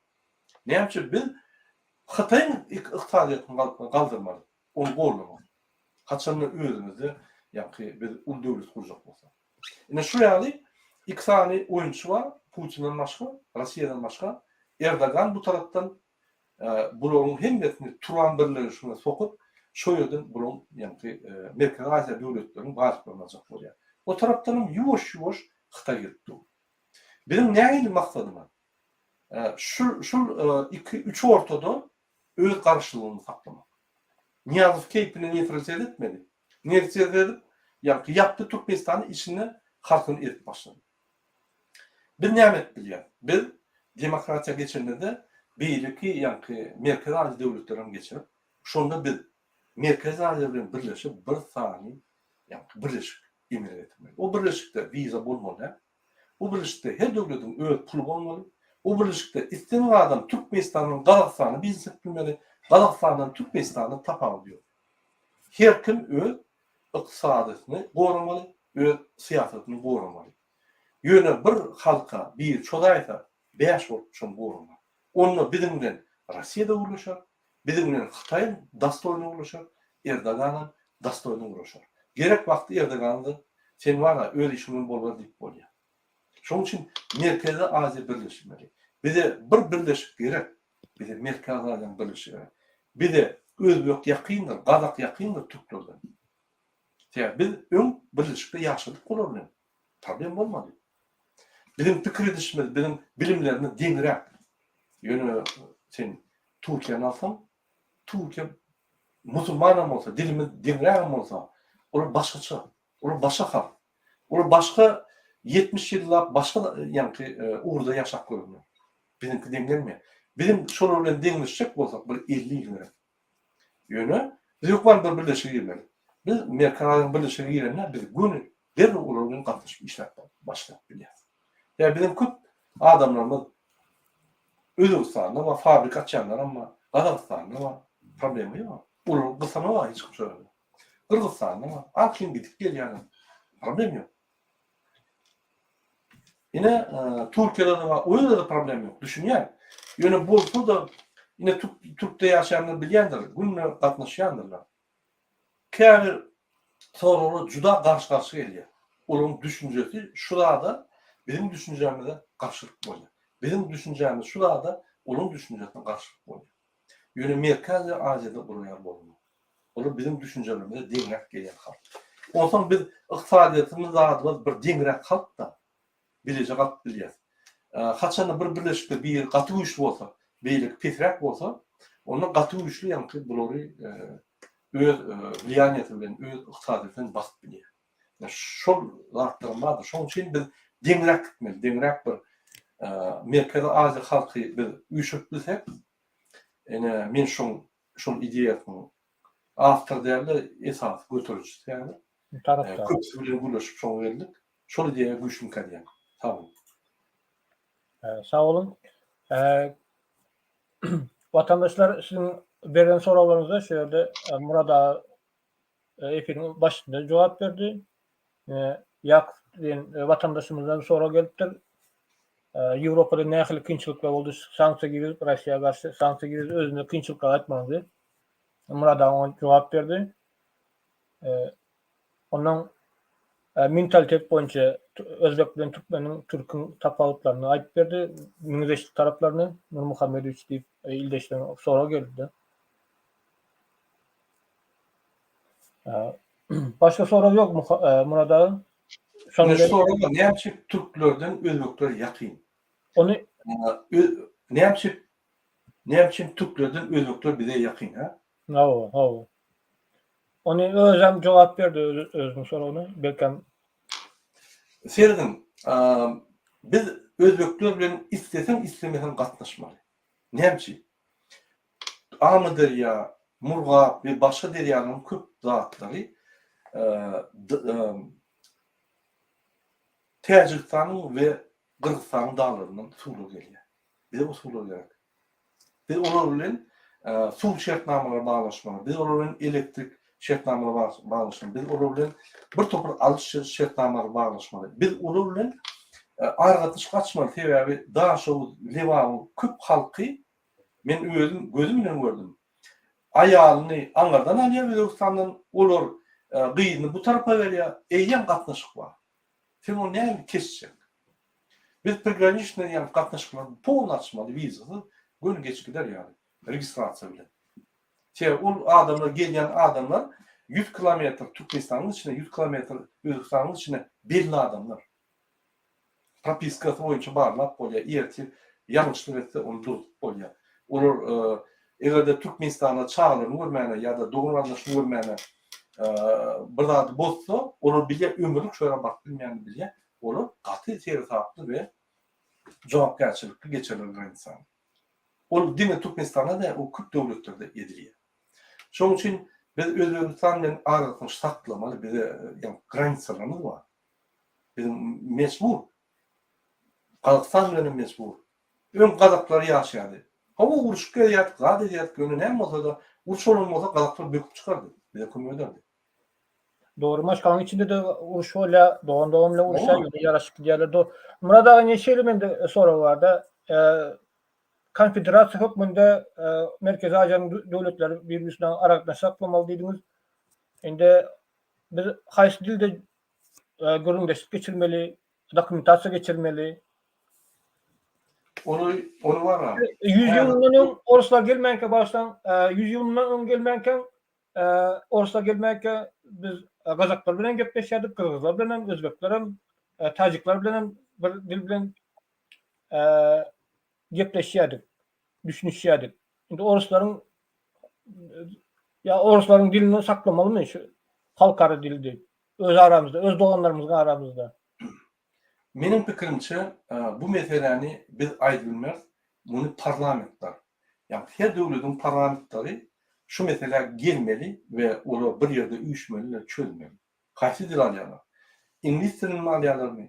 Näme üçin biz Hytaýyň ykdysadyýetini galdyrmaly, ony goldamaly. Haçanda özümizde ýaňky biz uly döwlet gurjak bolsak. Ine şu ýaly iki sany oýunçy bar, Putinden başga, Russiýadan başga. Erdogan bu tarapdan bularyň hemmesini Turan birleşigine sokup, şo ýerden bularyň ýaňky Merkezi Aziýa döwletleriniň baýlyklaryny aljak bolýar. O tarapdan hem ýuwaş-ýuwaş Hytaý gelip dur. Biziň nähili maksadymyz? Şu şul iki üç ortada öz garaşsyzlygyny saklamak. Nyýazow keýpine neýtralitet etmedi. Neýtralitet edip, ýaňky ýapdy Türkmenistany içinde halkyny ezip başlady. Biz näme edip bilýäs? Biz demokratiýa geçende-de beýleki ýaňky Merkezi Aziýa döwletlerem geçirip, şonda biz Merkezi Aziýa bilen birleşip bir sany ýaňky birleşik emele getirmeli. O birleşikde wiza bolmaly däl. Bu birleşikde her döwletiň öz puly bolmaly. Bu birleşikde islendik adam Türkmenistandan Gazagystana biznes edip bilmeli. Gazagystandan Türkmenistana tapawudy ýok. Her kim öz ykdysadysyny goramaly, öz syýasatyny goramaly. Ýöne bir halka biri çozaýsa, bäş bolup şony goramaly. Onda biziň bilen Russiýa-da gürleşer, biziň bilen Hytaýam dostoýno gürleşer, Erdoganam dostoýno gürleşer. Gerek wagty Erdogany-da. Sen bar-a, öz işiň bilen boluber diýip bolýar. Şonuň üçin Merkezi Aziýa birleşmeli. Bize bir birleşik gerek. Bize Merkezi Aziýanyň birleşigi gerek. Bize özbek ýakyndyr, gazak ýakyndyr türklerden. Sebäbi biz öň birleşikde ýaşadyk olar bilen. Problem bolmady. Biziň pikir edişimiz, biziň bilimlerimiz deňräk. Ýöne sen Türkiýäni alsaň, Türkiýe musulmanam bolsa, dilimiz deňrägem bolsa, olar başgaça, olar başga halk. Olar başga 70 ýyllap başga ýaňky ugurda ýaşap görenler. Biziňki deň gelmeýär. Biziň şolar bilen deňleşjek bolsak bir 50 ýyl gerek. Ýöne biz hökman bir birleşige girmeli. Biz Merkezi Aziýanyň birleşigine girende biz göni derrew olar bilen gatnaşyp işläp başlap bilýäris. Ýa biziň köp adamlarymyz Özbegistanda bar, fabrika açýanlaram bar, Gazagystanda bar, problema ýok. Olar gysanok hiç kim şo ýerde. Gyrgyzystanda bar, arkaýyn gidip gelýärler. Problem ýok. Ine, Türkiýede-de bar, o ýerde-de problem ýok, düşünýän. Ýöne bolsa-da, ine türkde ýaşaýanlar bilýändir, günde gatnaşýandyrlar. Käbir soraglar juda garşy-garşy gelýär. Olaryň düşünjesi şu zada biziň düşünjämize garşylyk bolýar. Biziň düşünjämiz şu zada olaryň düşünjesine garşylyk bolýar. Ýöne Merkezi Aziýada olar ýaly bolmaýar. Olar biziň düşünjelerimize deňräk gelýän halk. Onsoň biz ykdysadyýetimiz zadymyz bir deňräk halk-da. Bileje galyp bilýäs. Haçanda bir birleşikde biri gaty güýçli bolsa, beýleki pesräk bolsa, onda gaty güýçli ýaňky bulary öz wliýaniýasy bilen, öz ykdysadyýeti bilen basyp bilýär. Şol zatlaram bardyr. Şonuň üçin biz deňräk gitmeli, deňräk bir Merkezi Aziýa halky biz üýşürip bilsek, ine men şoň şol ideýasynyň awtory däl-de, esasy göterijisi häzir. Tarapdary. Köpüsi bilen gürleşip şoňa geldik. Şol ideýa güýçlümkä diýýän. Sag boluň. Sag boluň. Watandaşlar siziň beren soraglaryňyza şu ýerde Murad aga efiriň başynda jogap berdi. Ýakup diýen watandaşymyzdan sorag gelipdir. Ýewropada nähili kynçylyklar boldy, sanksiýa girizip, Russiýa garşy sanksiýa girizip, özünde kynçylyklar aýtmagyňyzy diýip, Murad aga oňa jogap berdi. Ondan mentalitet boýunça özbek bilen türkmeniň, türküň tapawutlaryny aýdyp berdi, meňzeşlik taraplaryny Nurmuhammedowiç diýip ildeşden sorag geldi. Başga sorag ýok Murad aga. Şonuň sorag bar, näme üçin türklerden özbekler ýakyn? Ony näme üçin näme üçin türklerden özbekler bize ýakyn, ha? Hawa, hawa. Ony özem jogap berdi özüniň soragyna, belkem. Serediň, biz özbekler bilen isleseň islemeseň gatnaşmaly. Näme üçin? Amyderýa, Murgap we başga derýalaryň köp zatlary Täjigistanyň we Gyrgyzystanyň daglaryndan suwlar gelýär. Bize bu suwlar gerek. Biz olar bilen suw şertnamalary baglaşmaly, biz olar bilen elektrik şertnamalary baglaşmaly, biz olar bilen bir topar alyş şertnamalary baglaşmaly. Biz olar bilen aragatnaşyk açmaly, sebäbi Daşoguz, Lebabyň köp halky men özüm gözüm bilen gördüm. Aýalyny aňyrdan alýar Özbegistandan, olar gyzyny bu tarapa berýär, eýýäm gatnaşyk bar. Sen ony näme kesjek? Biz prigraniçnyý ýaly gatnaşyklary polny açmaly wizasyz göni geçip gider ýaly registrasiýa bilen. Sebäbi ol adamlar gelýän adamlar 100 kilometr Türkmenistanyň içinde 100 kilometr Özbegistanyň içinde belli adamlar. Propiskasy boýunça barlap bolýar, ertir ýalňyşlyk etse ony durzup bolýar. Olar eger-de Türkmenistanda çagalaryny görmäne ýa-da dogan-garyndaşyny görmäne bir zady bozsa, olar bilýär ömürlik şo ýere baryp bilmeýänini bilýär. Olar gaty seresaply we jogapkärçilikli geçerler granisany. Ol diňe Türkmenistanda däl, ol köp döwletlerde edilýär. Şonuň üçin biz Özbegistan bilen aragatnaşyk saklamaly, bize ýa granisalarymyz bar. Biziň mejbur. Gazagystan bilen hem mejbur. Öň gazaklar ýaşaýardy. Hawa urşup gezýärdik, zat edýärdik, ýöne näme bolsa-da, uruş bolan bolsa gazaklar böküp çykardy, bize kömek ederdi. Dogry maşgalaň içinde-de uruş bolýar, dogan dogan bilen uruşýar, ýöne ýaraşyp gidýärler. Do Myrat aga ine şeýle mende sorag barda, konfederasiýa hökmünde Merkezi Aziýanyň döwletleri bir-birisine aragatnaşyk saklamaly diýdiňiz. Indi biz haýsy dilde? gürrüňdeşlik geçirmeli, dokumentasiýa geçirmeli. Ony ony bar. 100 ýyl mundan öň orslar gelmänkä başlan, 100 ýyl mundan öň gelmänkä orslar gelmänkä biz gazaklar bilen gepleşýärdik, gyrgyzlar bilen hem, özbekler hem, täjikler bilen hem bir dil bilen gepleşýärdik, düşünişýärdik. Indi orslaryň ýa orslaryň dilini saklamalymy şu halkara dil diýip, öz aramyzda, öz doganlarymyzyň aramyzda. Meniň pikirimçe, bu meseläni biz aýdyp bilmeris, muny parlamentler, ýagny her döwlediň parlamentleri şu meselä gelmeli we olar bir ýerde üýşmeli we çözmeli. Haýsy dil alýarlar? Iňlis dilini alýarlarmy?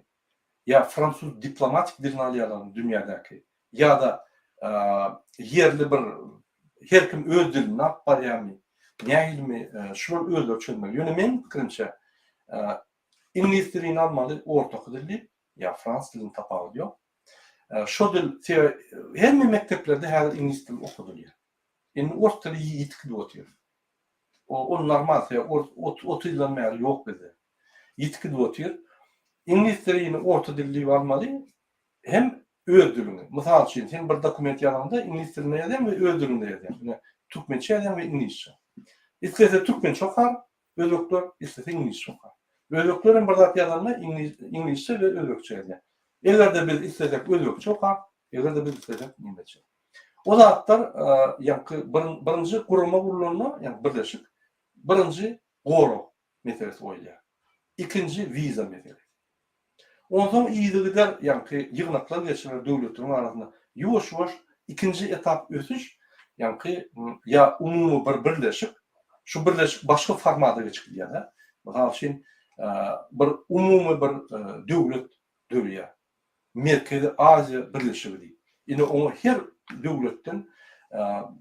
Ýa fransuz diplomatik dilini alýarlarmy dünýädäki? Ýa-da ýerli bir her kim öz dilini alyp barýarmy? Nähilimi? Şular özleri çözmeli. Ýöne meniň pikirimçe, Iňlis dilini almaly ortaky dil diýip, ýa frans diliniň tapawudy ýok. Şo dil hemme mekdeplerde häzir iňlis dili okadylýar. Indi ors dili ýitip gidip otyr. Ol normal sebäbi ors 30 ýyldan bäri ýok bizde. Ýitip gidip otyr. Iňlis dilini orta dil diýip almaly hem öz diliňi. Mysal üçin sen bir dokument ýazaňda iňlis dilinde ýazýaň we öz diliňde ýazýaň. Ine türkmençe ýazýaň we iňlisçe. Islese türkmençe okar, Özbekler islese iňlisçe okar. Özbekler hem bir zat ýazanda iňlisçe we özbekçe ýazýar. Eger-de biz islesek özbekçe okar, eger-de biz islesek nemesçe. O zatlar ýaňky birinji gurama gurlanda, ýagny birleşik, birinji gorag meselesi goýulýar. Ikinji wiza meselesi. Onsoň yzygider ýaňky ýygnaklar geçiriler döwletleriň arasynda. Ýuwaş-ýuwaş ikinji etap ösüş, ýaňky ýa umumy bir birleşik, şu birleşik başga formata geçip gidýär-de. Mysal üçin, bir umumy bir döwlet döreýär. Merkezi Aziýa birleşigi diýip. Indi oňa her döwletden,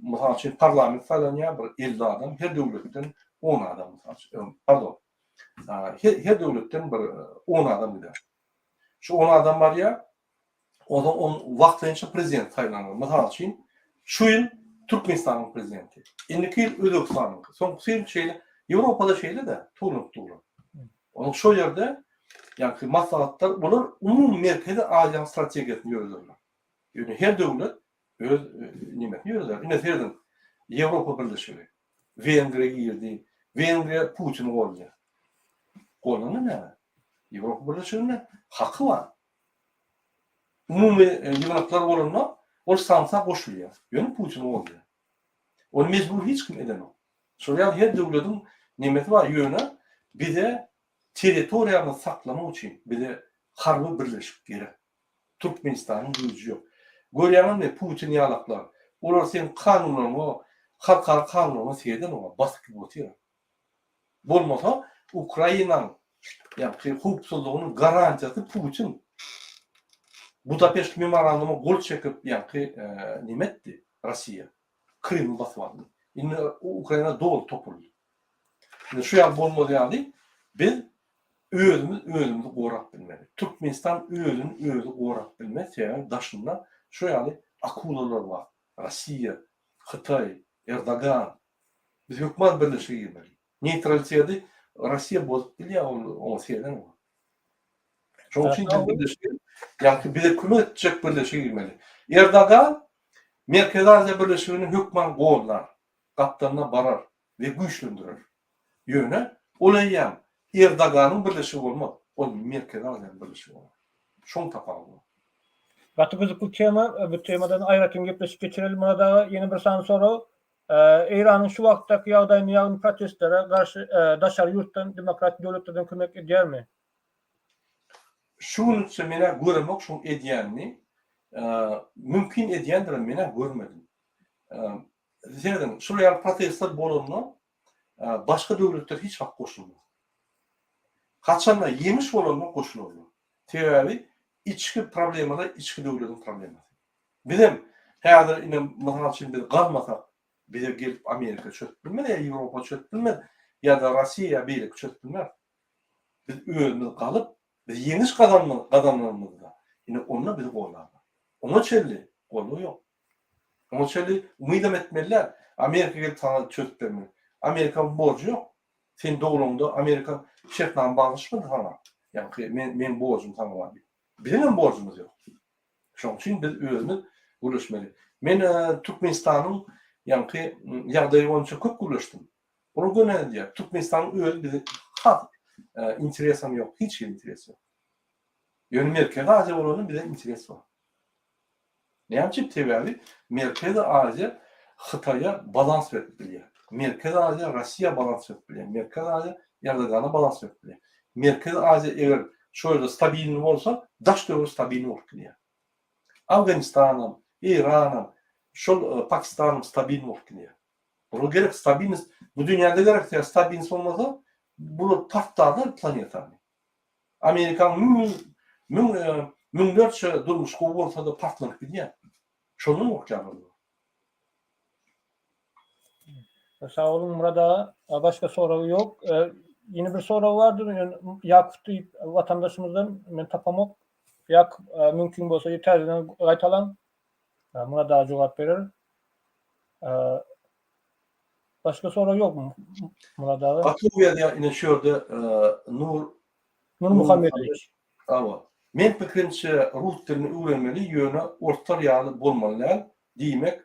mysal üçin, parlament saýlanýar, bir 50 adam, her döwletden on adam, mysal üçin, pardon, Her, her döwletden bir 10 adam gider. Şu 10 adam barýar, onsoň on wagtlaýynça prezident saýlanýar. Mysal üçin, şu ýyl Türkmenistanyň prezidenti, indiki ýyl Özbegistanyňky, soňkusy ýyl şeýle, Ýewropada şeýle-de, tolanyp duran. Onuň şo ýerde, ýagny maslahatlar, bular umumy Merkezi Aziýanyň strategiýasyny ýörederler. Ýöne her döwlet öz nemesini ýöreder. Ine serediň, Ýewropa Birleşigi. Wengriýa girdi. Wengriýa Putini goldaýar. Goldanda näme? Ýewropa Birleşiginde haky bar. Umumy ýygnaklar bolanda ol sanksiýa goşulýar. Ýöne Putini goldaýar. Ony mejbur hiç kim edenok. Şol ýaly her döwlediň nemesi bar, ýöne bize territoriýamyzy saklamak üçin bize harby birleşik gerek. Türkmenistanyň güýji ýok. Görýäňizmi Putin ýalaklar, olar seň kanunlaryňa, halkara kanunlaryňa seredenok, basyp gidip otyr. Bolmasa Ukrainaň ýaňky howpsuzlygynyň garantiýasy Putin. Budapeşt memorandumy gol çekip ýaňky neme etdi Rossiýa. Krymy basyp aldy. Indi Ukraina doly topuldy. Indi şu ýaly bolmaz ýaly biz özümiz özümizi gorap bilmeli. Türkmenistan özüni özi gorap bilmez, sebäbi daşynda şu ýaly akulalar bar. Rossiýa, Hytaý, Erdogan. Biz hökman birleşige girmeli. Neýtraliteti Rossiýa bozup bilýär, ol oňa seredenok. Şonuň üçin biz birleşige, ýagny bize kömek etjek birleşige girmeli. Erdogan Merkezi Aziýa birleşigini hökman goldar, gapdalyna barar we güýçlendirer. Ýöne ol eýýäm Erdoganyň birleşigi bolmaz, ol Merkezi Aziýanyň birleşigi bolar. Şoň tapawudy bar. Gaty gyzykly tema, bu temadan aýratyn gepleşik geçireli Myrat aga. Ýene bir sany sorag. Eýranyň şu wagtdaky ýagdaýyny ýagny protestlere garşy daşary ýurtdan demokratik döwletlerden kömek edýärmi? Şu günüçe menä göremok şoň edýänini. Mümkin edýändirem menä görmedim. Serediň, şular ýaly protestler bolanda başga döwletler hiç wagt goşulmaz. Haçanda ýeňiş bolanda goşularlar. Sebäbi içki problemalar içki döwletiň problemasy. Bizem häzir ine mysal üçin biz galmasak bize gelip Amerika çözüp bilmez ýa Ýewropa çözüp bilmez ýa-da Rossiýa ýa beýleki çözüp bilmez. Biz özümiz galyp biz ýeňiş gazananymyzda ine onda bizi goldarlar. Oňa çenli goldaw ýok. Oňa çenli umydam etmeli däl. Amerika gelip saňa çözüp bermeli. Amerikanyň borjy ýok. Sen dogulaňda Amerika şertnama baglaşmady saňa. Ýaňky men meň borjum saňa bar diýip. Biziň hem borjumyz ýok. Şonuň üçin biz özümiz gürleşmeli. Men Türkmenistanyň ýaňky ýagdaýy boýunça köp gürleşdim. Olar göni aýdýar, Türkmenistanyň özi bize has interesam ýok, hiç hili interes ýok. Ýöne Merkezi Aziýa bolanda bize interes bar. Näme üçin? Sebäbi Merkezi Aziýa Hytaýa balans berip bilýär. Merkezi Aziýa Russiýa balans berip bilýär. Merkezi Aziýa Erdogana balans berip bilýär. Merkezi Aziýa eger şo ýerde stabilny bolsa, daş-töwerek stabilny bolup gidýär. Afganistanam, Eýranam, şol Pakistanam stabilny bolup gidýär. Bular gerek stabilnost. Bu dünýäde gerek sebäbi stabilnost bolmasa, bular partlarlar planetany. Amerikanyň müň müň müňlerçe durmuş gowy bolsa-da partlanyp gidýär. Şondan gorkýarlar bular. Sag boluň Myrat aga. Başga sorag ýok. Ýene bir sorag bardy. Ýakup diýip watandaşymyzdan men tapamok. Ýakup mümkin bolsa täzeden gaýtalaň. Myrat aga jogap berer. Başga sorag ýokmy Myrat aga? Gaty gowy ýazýar ine şu ýerde Nur Nurmuhammedowiç. Hawa. Men pikirimçe rus dilini öwrenmeli ýöne orslar ýaly bolmaly däl diýmek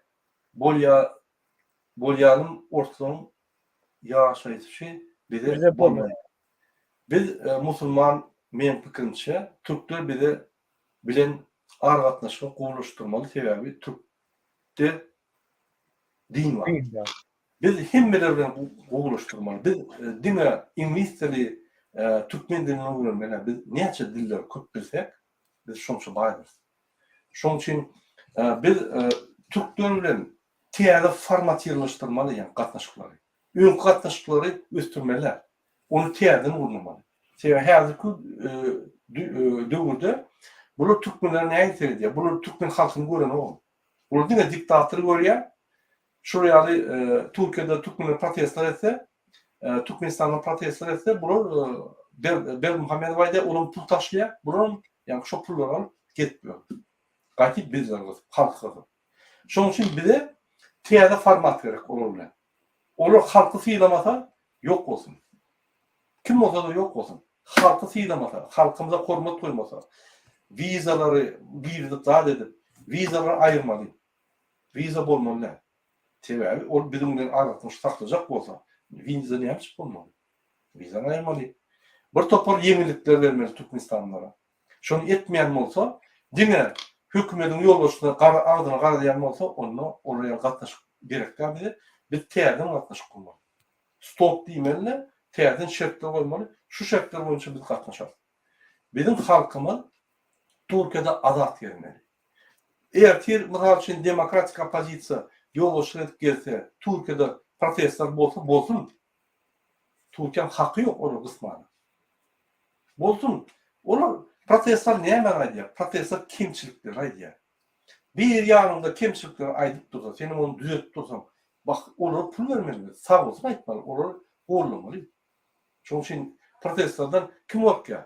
bolýa bolýanym orslaryň ýaşaýşy bize bolmaýar. Biz musulman meň pikirimçe türkler bize bilen aragatnaşygy gowulaşdyrmaly sebäbi türkde din bar. Biz hemmeler bilen gowulaşdyrmaly. Biz diňe iňlis dili, türkmen dilini öwrenmeli. Biz näçe dilleri köp bilsek, biz şonça baýdyrys. Şonuň üçin biz türkler bilen täze formatirleşdirmeli ýa gatnaşyklary. Öňki gatnaşyklary ösdürmeli. Ony täzeden gurnamaly. Sebäbi häzirki döwürde bular türkmenlere nähili seredýär? Bular türkmen halkyny görenok. Bular diňe diktatory görýär. Şol ýaly Türkiýede türkmenler protestler etse, Türkmenistanda protestler etse, bular Berdimuhamedow aýdýar, olam pul taşlaýar, bularam ýagny şo pullary alyp gezip ýör. Gaýtyp bizleri gysyp, halky gysyp. Şonuň üçin bize täze format gerek olar bilen. Olar halky sylamasa ýok bolsun. Kim bolsa-da ýok bolsun. Halky sylamasa, halkymyza hormat goýmasa, wizalary girizip zat edip, wizalary aýyrmaly. Wiza bolmaly däl. Sebäbi ol biziň bilen aragatnaşyk saklajak bolsa, wiza näme üçin bolmaly? Wizany aýyrmaly. Bir topar ýeňillikler bermeli türkmenistanlylara. Şony etmeýän bolsa, diňe hökümediň ýolbaşçysyna gara agzyna garadýan bolsa, onda olar ýaly gatnaşyk gerek däl bize. Biz täzeden gatnaşyk gurmaly. Stop diýmeli-de, täzeden şertler goýmaly. Şu şertler boýunça biz gatnaşarys. Biziň halkymyz Türkiýede azat gezmeli. Ertir, mysal üçin, demokratik oppozisiýa ýolbaşçylyk edip gelse, Türkiýede protestler bolsa, bolsun. Türkiýäň haky ýok olary gysmana. Bolsun. Olar protestler nämäni aýdýar? Protestler kemçilikleri aýdýar. Bir ýanyňda kemçilikleri aýdyp dursa, senem ony düzetip dursaň, bak, olara pul bermeli biz, sag bolsun aýtmaly, olary gollamaly. Şonuň üçin protestlerden kim gorkýar?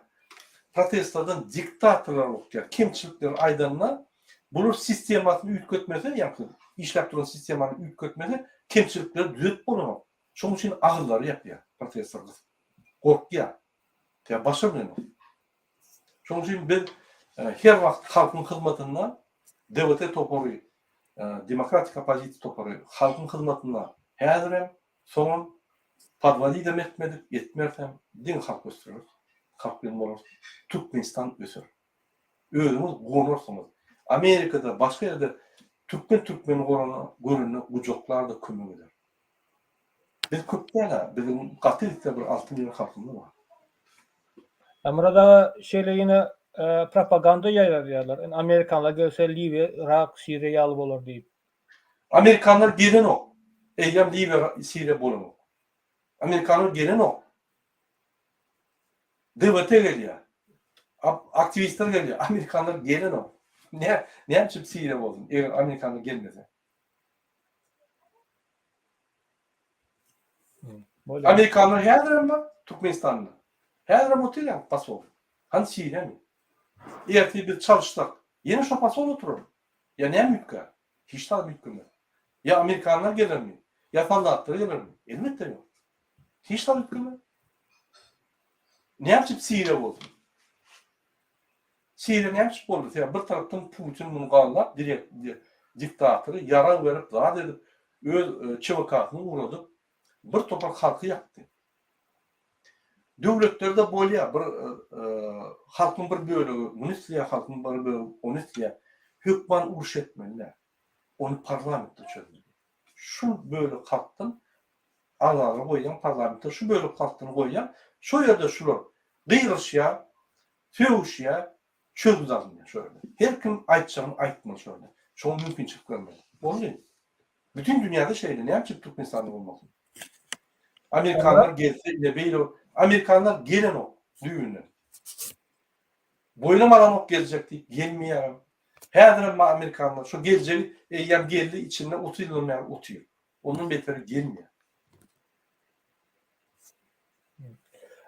Protestlerden diktatorlar gorkýar. Kemçilikleri aýdanda, bular sistemasyny üýtgetmese, ýagny işläp duran sistemany üýtgetmese, kemçilikleri düzetip bolanok. Şonuň üçin agyzlary ýapýar protestler gysyp. Gorkýar. Ýa başarmaýar. Şonuň üçin biz her wagt halkyň hyzmatynda DWT topary, Demokratik oppozisiýa topary halkyň hyzmatynda häzirem, soňam podwodidem etmedik, etmerisem, diňe halk ösdüreris, halk bilen bolarys, Türkmenistan öser. Özüňiz guwanarsyňyz. Amerikada, başga ýerde türkmen türkmeni görende gujaklar-da kömek eder. Biz köp däl-ä, biziň gaty gitse bir 6 million halkymyz bar. Myrat aga şeýle ýene propaganda ýaýradýarlar. Indi amerikanlar gelse Liwiýa, Yrak, Siriýa ýaly bolar diýip. Amerikanlar gelenok. Eýýäm Liwiýa, Siriýa bolanok. Amerikanlar gelenok. DWT gelýär. Aktiwistler gelýär. Amerikanlar gelenok. Näme üçin Siriýa bolsun, eger amerikanlar gelmese? Amerikanlar häzirem bar Türkmenistanda. Häzirem otyr ýa posol. Hany Siriýamy? Ertir biz çalyşsak, ýene şo posol oturar. Ýa näme üýtgär? Hiç zat üýtgemez. Ýa amerikanlar gelermi? Ýa soldatlar gelermi? Elbetde ýok. Hiç zat üýtgemez. Näme üçin Siriýa bolsun? Siriýa näme üçin boldy? Sebäbi bir tarapdan Putin muny galdap, direkt diktatory ýarag berip, zat edip, öz ÇVK-syny ugradyp, bir topar halky ýakdy. Döwletlerde bolýar, bir halkyň bir bölegi muny isleýär, halkyň bir bölegi ony isleýär. Hökman uruş etmeli däl. Ony parlamentde çözmeli. Şu bölek halkdan agzalary goýýaň parlamentde, şu bölek halkdan goýýaň, şo ýerde şular gygyryşýar, sögüşýär, çözgüt alynýar şo ýerde. Her kim aýtjagyny aýtmaly şo ýerde. Şoňa mümkinçilik bermeli. Boldy. Bütin dünýäde şeýle, näme üçin Türkmenistanda bolmasyn? Amerikanlar gelse ine beýle, amerikanlar gelenok düýbünden. Boýnam alanok geljek diýip gelmeýärem. Häzirem bar amerikanlar şo geljegi eýýäm geldi içinde 30 ýyldan bäri otyr. Ondan beteri gelmeýär.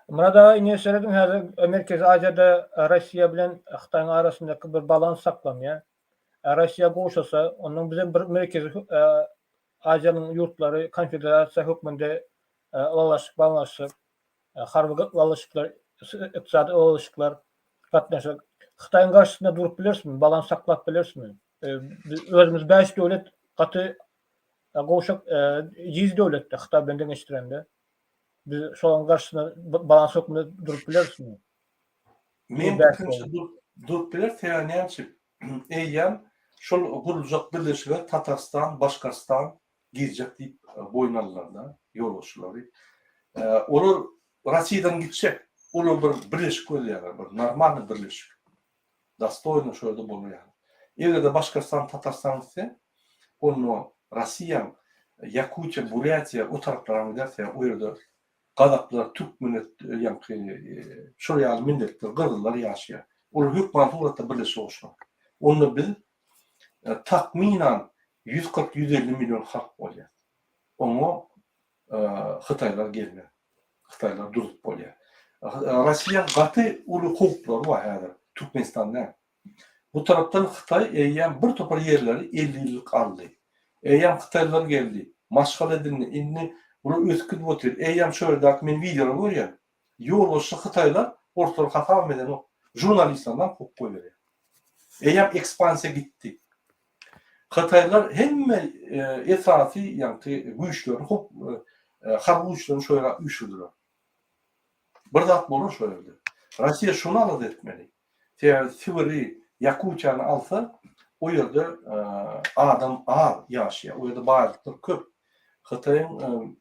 Myrat aga ine serediň häzir Merkezi Aziýada Russiýa bilen Hytaýyň arasyndaky bir balans saklanýar. Russiýa gowşasa, ondan bizem bir Merkezi Aziýanyň ýurtlary konfederasiýa hökmünde ylalaşyk baglaşsak, harby ylalaşyklar, ykdysady ylalaşyklar gatnaşsak, Hytaýyň garşysynda durup bilerismi, balans saklap bilerismi? Biz özümiz bäş döwlet gaty gowşak, ejiz döwletde Hytaý bilen deňeşdirende. Biz şolaryň garşysynda balans hökmünde durup bilerismi? Men pikirimçe durup bileris, sebäbi näme üçin? Eýýäm şol guruljak birleşige Tatarstan, Başkortstan girjek diýip boýun aldylar-da ýolbaşçylary. Olar Russiýadan gitjek. Olar bir birleşik gözleýärler, bir normalnyý birleşik. Dostoýno şo ýerde bolar ýaly. Eger-de Başkortstan, Tatarstan gitse, onda Russiýaň Ýakutiýa, Burýatiýa o taraplaram gider, sebäbi o ýerde gazaklar, türk millet, ýaňky şol ýaly milletler, gyrgyzlar ýaşaýar. Olar hökman suratda birleşige goşular. Onda biz takmynan 140, 150 million halk bolýar. Oňa hytaýlar gelmez. Hytaýlar durup bolýar. Russiýaň gaty uly howplary bar häzir, Türkmenistan däl. Bu tarapdan Hytaý eýýäm bir topar ýerleri 50 ýyllyk aldy. Eýýäm hytaýlylar geldi, maşgala edindi, indi bular ösüp gidip otyr. Eýýäm şu ýerdäki men wideolary görýän. Ýolbaşçy hytaýlar orslary hasabam edenok. Žurnalistlerinem kowup goýberýär. Eýýäm ekspansiýa gitdi. Hytaýlylar hemme esasy ýaňky güýçlerini hop harby güýçlerini şo ýere üýşürdiler. Bir zat bolar şo ýerde. Russiýa şuny alada etmeli. Sebäbi Sibiri, Ýakutiýany alsa, o ýerde adam az ýaşaýar. O ýerde baýlyklar köp. Hytaýyň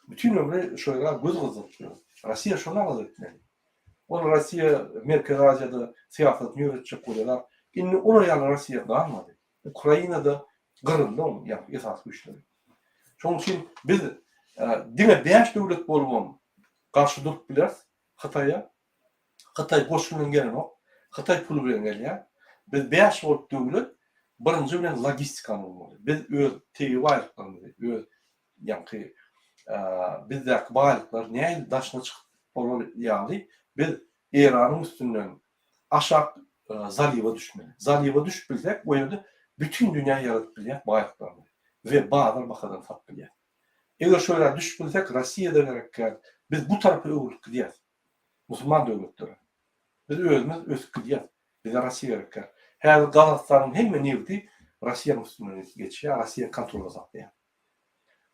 Bütin ömri şo ýere göz gyzdyryp ýör. Russiýa şony alada etmeli. Ol Russiýa Merkezi Aziýada syýasatyny ýöretjek bolýarlar. Indi olar ýaly Russiýa galmady. Ukrainada gyryldy onuň ýaňky esasy güýçleri. Şonuň üçin biz diňe bäş döwlet bolubam garşy durup bileris Hytaýa. Hytaý goşun bilen gelenok. Hytaý pul bilen gelýär. Biz bäş bolup döwlet birinji bilen logistikany gurmaly. Biz öz tebigy baýlyklarymyzy, öz ýaňky bizdäki baýlyklar nähili daşyna çykyp bolar ýaly biz Eýranyň üstünden aşak zaliwa düşmeli. Zaliwa düşüp bilsek o ýerde bütin dünýä ýaradyp bilýäs baýlyklarymyzy we bazar bahadan satyp bilýäs. Eger şo ýere düşüp bilsek Rossiýada gerek däl. Biz bu tarapa öwrülip gidýäs. Musulman döwletlere. Biz özümiz ösüp gidýäs. Bize Rossiýa gerek däl. Häzir Gazagystanyň hemme nebiti Rossiýanyň üstünden geçýär, Rossiýa kontrolda saklaýar.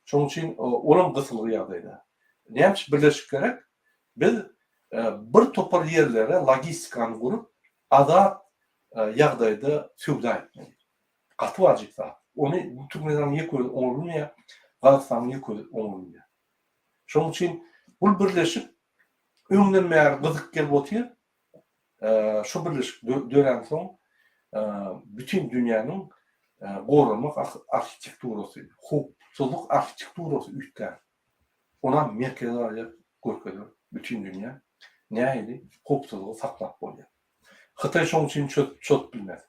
Şonuň üçin olam gysylgy ýagdaýda. Näme üçin birleşik gerek? Biz bir topar ýerlere logistikany gurup, azat ýagdaýda söwda etmeli. Gaty wajyp zat. Ony Türkmenistanyň ýeke özi oňa bilmeýär, Gazagystanyň ýeke özi oňa bilmeýär. Şonuň üçin bul birleşik öňden bäri gyzyk gelip otyr. Şu birleşik döränsoň bütin dünýäniň goranmak arhitekturasy, howpsuzlyk arhitekturasy üýtgär. Onam Merkezi Aziýa görkezer bütin dünýä nähili howpsuzlygy saklap bolýar. Hytaý şoň üçin çözüp bilmez.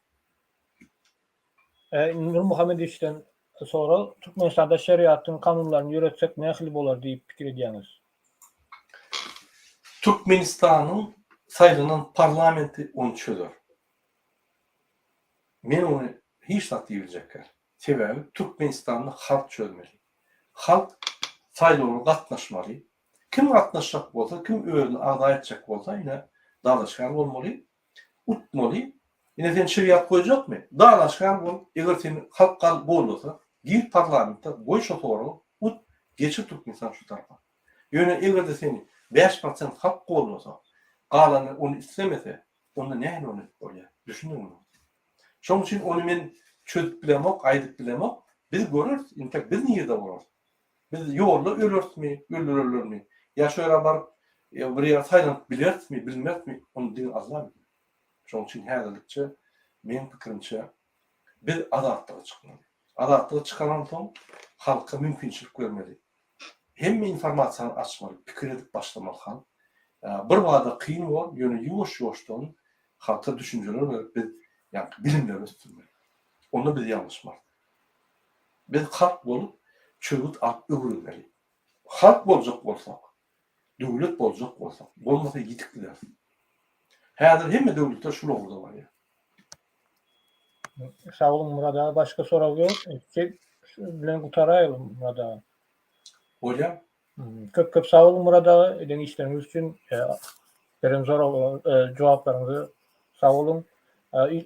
Nurmuhammedowiçden sorag, Türkmenistanda şeriatyň kanunlaryny ýöretsek nähili bolar diýip pikir edýäňiz? Türkmenistanyň saýlanan parlamenti ony çözer. Men ony hiç zat diýibiljek däl. Sebäbi Türkmenistanda halk çözmeli. Halk saýlawlara gatnaşmaly. Kim gatnaşjak bolsa, kim özüni agza etjek bolsa ine dalaşgär bolmaly, utmaly. Ine sen şeriat goýjakmy? Dalaşgär bol, eger seni halk goldasa, gir parlamente, goý şo soragy, ut, geçir Türkmenistan şu tarapa. Ýöne eger-de seni 5% halk goldasa, galany ony islemese, onda nähili ony edip bolýar? Düşündiňmi? Şonuň üçin ony men çözüp bilemok, aýdyp bilemok. Biz göreris, intek biz nirde bolarys? Biz ýolda ölerismi, öldürerlermi? Ýa şo ýere baryp, bir ýere saýlanyp bilerismi, bilmerismi? Ony diňe Allah bilýär. Şonuň üçin häzirlikçe meň pikirimçe biz azatlyga çykmaly. Azatlyga çykandan soň halka mümkinçilik bermeli. Hemme informasiýany açmaly, pikir edip başlamaly halk. Bir bada kyn bor, ýöne ýuwaş-ýuwaşdan halka düşünjeler berip biz ýaňky bilimleri ösdürmeli. Onda biz ýalňyşmarys. Biz halk bolup çözgüt alyp öwrenmeli. Halk boljak bolsak, döwlet boljak bolsak, bolmasa ýitip gideris. Häzir hemme döwletler şul ugurda barýar. Sag boluň Myrat aga başga sorag ýok. Şu bilen gutaraýaly Myrat aga. Bolýar. Köp köp sag boluň Myrat aga eden işleriňiz üçin beren sorag jogaplaryňyza sag boluň.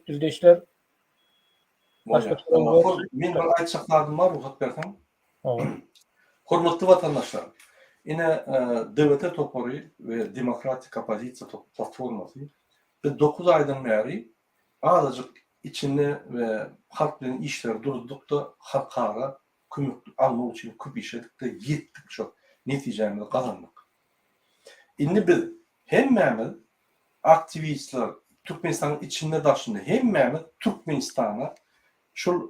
Ildeşler başga sorag ýok. Men bir aýtjak zadym bar rugsat berseň. Hormatly watandaşlar, ine DWT topary we Demokratik oppozisiýa platformasy biz 9 aýdan bäri azajyk içinde we halk bilen işleri durduk-da, halkara kömek almak üçin köp iş edip-de ýetdik şo netijämizi gazandyk. Indi biz hemmämiz aktiwistler Türkmenistanyň içinde daşynda hemmämiz Türkmenistana şol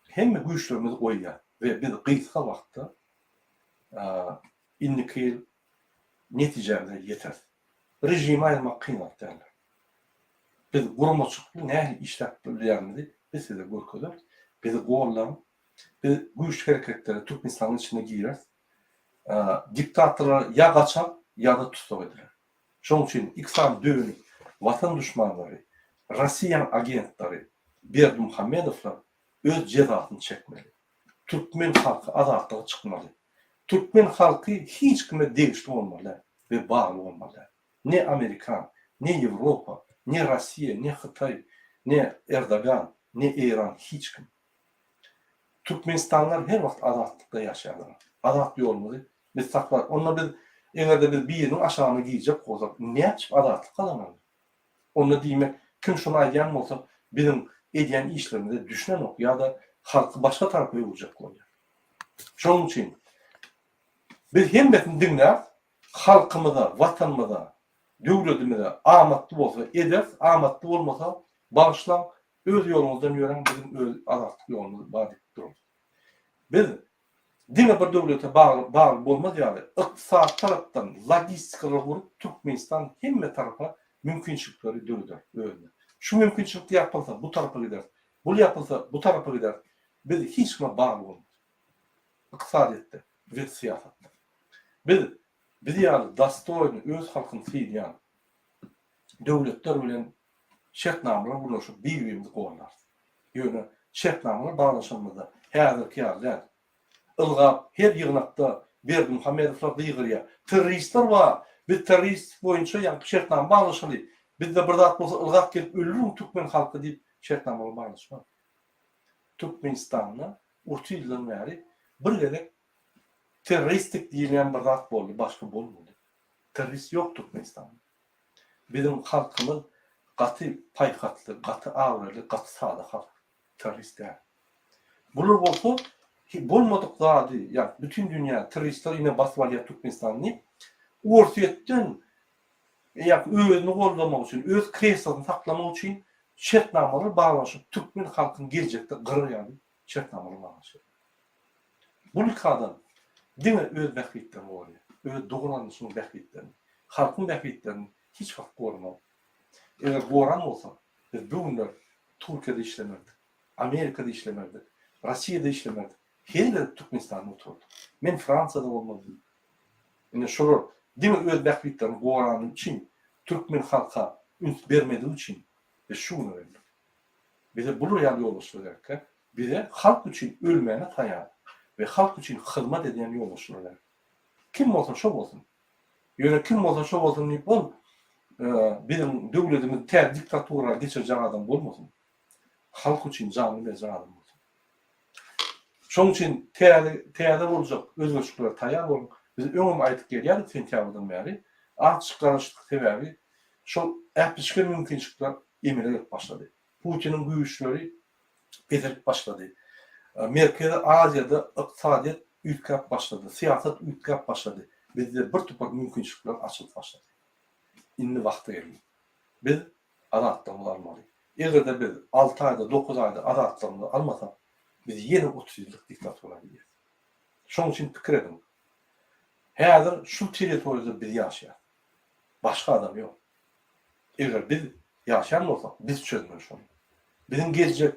hemme güýçlerimizi goýýar we biz gysga wagtda indiki ýyl netijämize ýeteris. Režimi aýyrmak kyn zat däldir. Biz guramaçylykly nähili işläp bilýänimizi biz size görkezeris. Bizi goldaň. Biz güýçli hereketlere Türkmenistanyň içinde gireris. Diktatorlar ýa gaçar, ýa-da tussag ediler. Şonuň üçin iki sany dönük watan duşmanlary, Rossiýanyň agentlary Berdimuhamedowlar öz jezasyny çekmeli. Türkmen halky azatlyga çykmaly. Türkmen halky hiç kime degişli bolmaly däl we bagly bolmaly däl. Ne amerikan, ne ýewropa, ne Rossiýa, ne Hytaý, ne Erdogan, ne Eýran hiç kim. Türkmenistanlylar her wagt azatlykda ýaşaýarlar. Azat ýolumyzy biz saklar. Onda biz eger-de biz biriniň aşagyna girjek bolsak näçip azatlyk gazanaly? Onda diýmek kim şuny aýdýan bolsa biziň edýän işlerimize düşünenok ýa-da halky başga tarapa öwürjek bolýar. Şonuň üçin biz hemmesini diňläris, halkymyza, watanymyza, döwletimize amatly bolsa ederis, amatly bolmasa bagyşlaň, öz ýoluňyzdan ýöräň, biziň öz azatlyk ýolumyz bar diýip durarys. Biz diňe bir döwlete bagly bagly bolmaz ýaly, ykdysady tarapdan logistikalar gurup, Türkmenistan hemme tarapa mümkinçilikleri döreder özüne. Şu mümkinçilik ýapylsa, bu tarapa gideris, bul ýapylsa, bu tarapa gideris. Biz hiç kime bagly bolmarys. Ykdysadyýetde we syýasatda. Biz biz ýaly dostoýny, öz halkyny sylaýan döwletler bilen şertnamalar gurlaşyp bir-birimizi gollarys. Ýöne şertnamalar baglaşanymyzda häzirki ýaly däl. Ylgap her ýygnakda Berdimuhamedowlar gygyrýar. Terroristler bar! Biz terrorist boýunça ýaňky şertnama baglaşaly. Bizde bir zat bolsa ylgap gelip öldüriň türkmen halky diýip şertnamalar baglaşmaz. Türkmenistanda 30 ýyldan bäri bir gezek terroristik diýilýän bir zat boldy, başga bolmady. Terrorist ýok Türkmenistanda. Biziň halkymyz gaty paýhasly, gaty abraýly, gaty sada halk. Terrorist däl. Bular bolsa bolmadyk zady, ýa bütin dünýä terroristler ine basyp alýar Türkmenistany diýip, Orsýetden ýa özüni goldamak üçin, öz kreslosyny saklamak üçin şertnamalar baglaşyp, türkmen halkyny geljekde gyrar ýaly şertnamalar baglaşýar. Bu nikadan diňe öz bähbitlerini goraýar. Öz dogan-garyndaşynyň bähbitlerini, halkyň bähbitlerini hiç wagt goramaz. Eger goran bolsa, biz bu günler Türkiýede işlemezdik, Amerikada işlemezdik, Rossiýada işlemezdik. Her gezek Türkmenistanda oturardyk. Men Fransiýada bolmazdym. Ine şolar diňe öz bähbitlerini gorany üçin, türkmen halka üns bermedigi üçin biz şu güne geldik. Bize bular ýaly ýolbaşçylar gerekkä? Bize halk üçin ölmäne taýar we halk üçin hyzmat edýän ýolbaşçylar gerek. Kim bolsa şo bolsun. Ýöne kim bolsa şo bolsun diýip ol. Biziň döwletimizi täze diktatura geçirjek adam bolmasyn. Halk üçin janyny berjek adam bolsun. Şonuň üçin täze täze boljak özgerişliklere taýýar boluň. Biz öňem aýdyp gelýärdik sentýabrdan bäri. Azjyk garaşdyk sebäbi şol äpişge mümkinçilikler emele gelip başlady. Putiniň güýçleri peselip başlady. Merkezi Aziýada ykdysadyýet üýtgäp başlady, syýasat üýtgäp başlady. Bizde bir topar mümkinçilikler açylyp başlady. Indi wagty geldi. Biz azatlygymyzy almaly. Eger-de biz alty aýda, dokuz aýda azatlygymyzy almasak, biz ýene 30 ýyllyk diktatura gidýäris. Şonuň üçin pikir ediň. Häzir şu territoriýada biz ýaşaýarys. Başga adam ýok. Eger biz ýaşaýan bolsak, biz çözmeli şony. Biziň geljek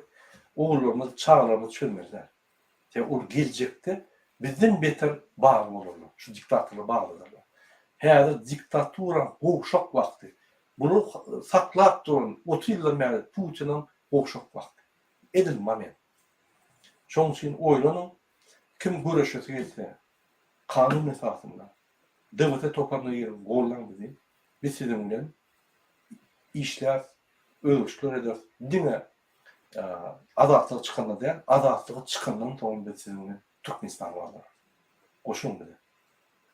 ogullarymyz, çagalarymyz çözmeli däl. Sebäbi ol geljekde bizden beter bagly bolarlar, şu diktatorlara baglydyrlar. Häzir diktaturaň gowşak wagty. Bular saklap duran 30 ýyldan bäri Putiniň gowşak wagty. Edil moment. Şonuň üçin oýlanyň, kim göreşesi gelse, kanun esasynda DWT toparyna giriň, gollaň bizi. Biz siziň bilen işläris, özgerişikler ederis. Diňe azatlyga çykanda däl, azatlyga çykandan soň biz siziň bilen Türkmenistany barlarys. Goşulyň bize.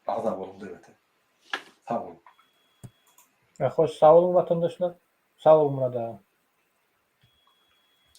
Agza boluň DWT. Sag boluň. Hoş sag boluň watandaşlar. Sag boluň Myrat aga.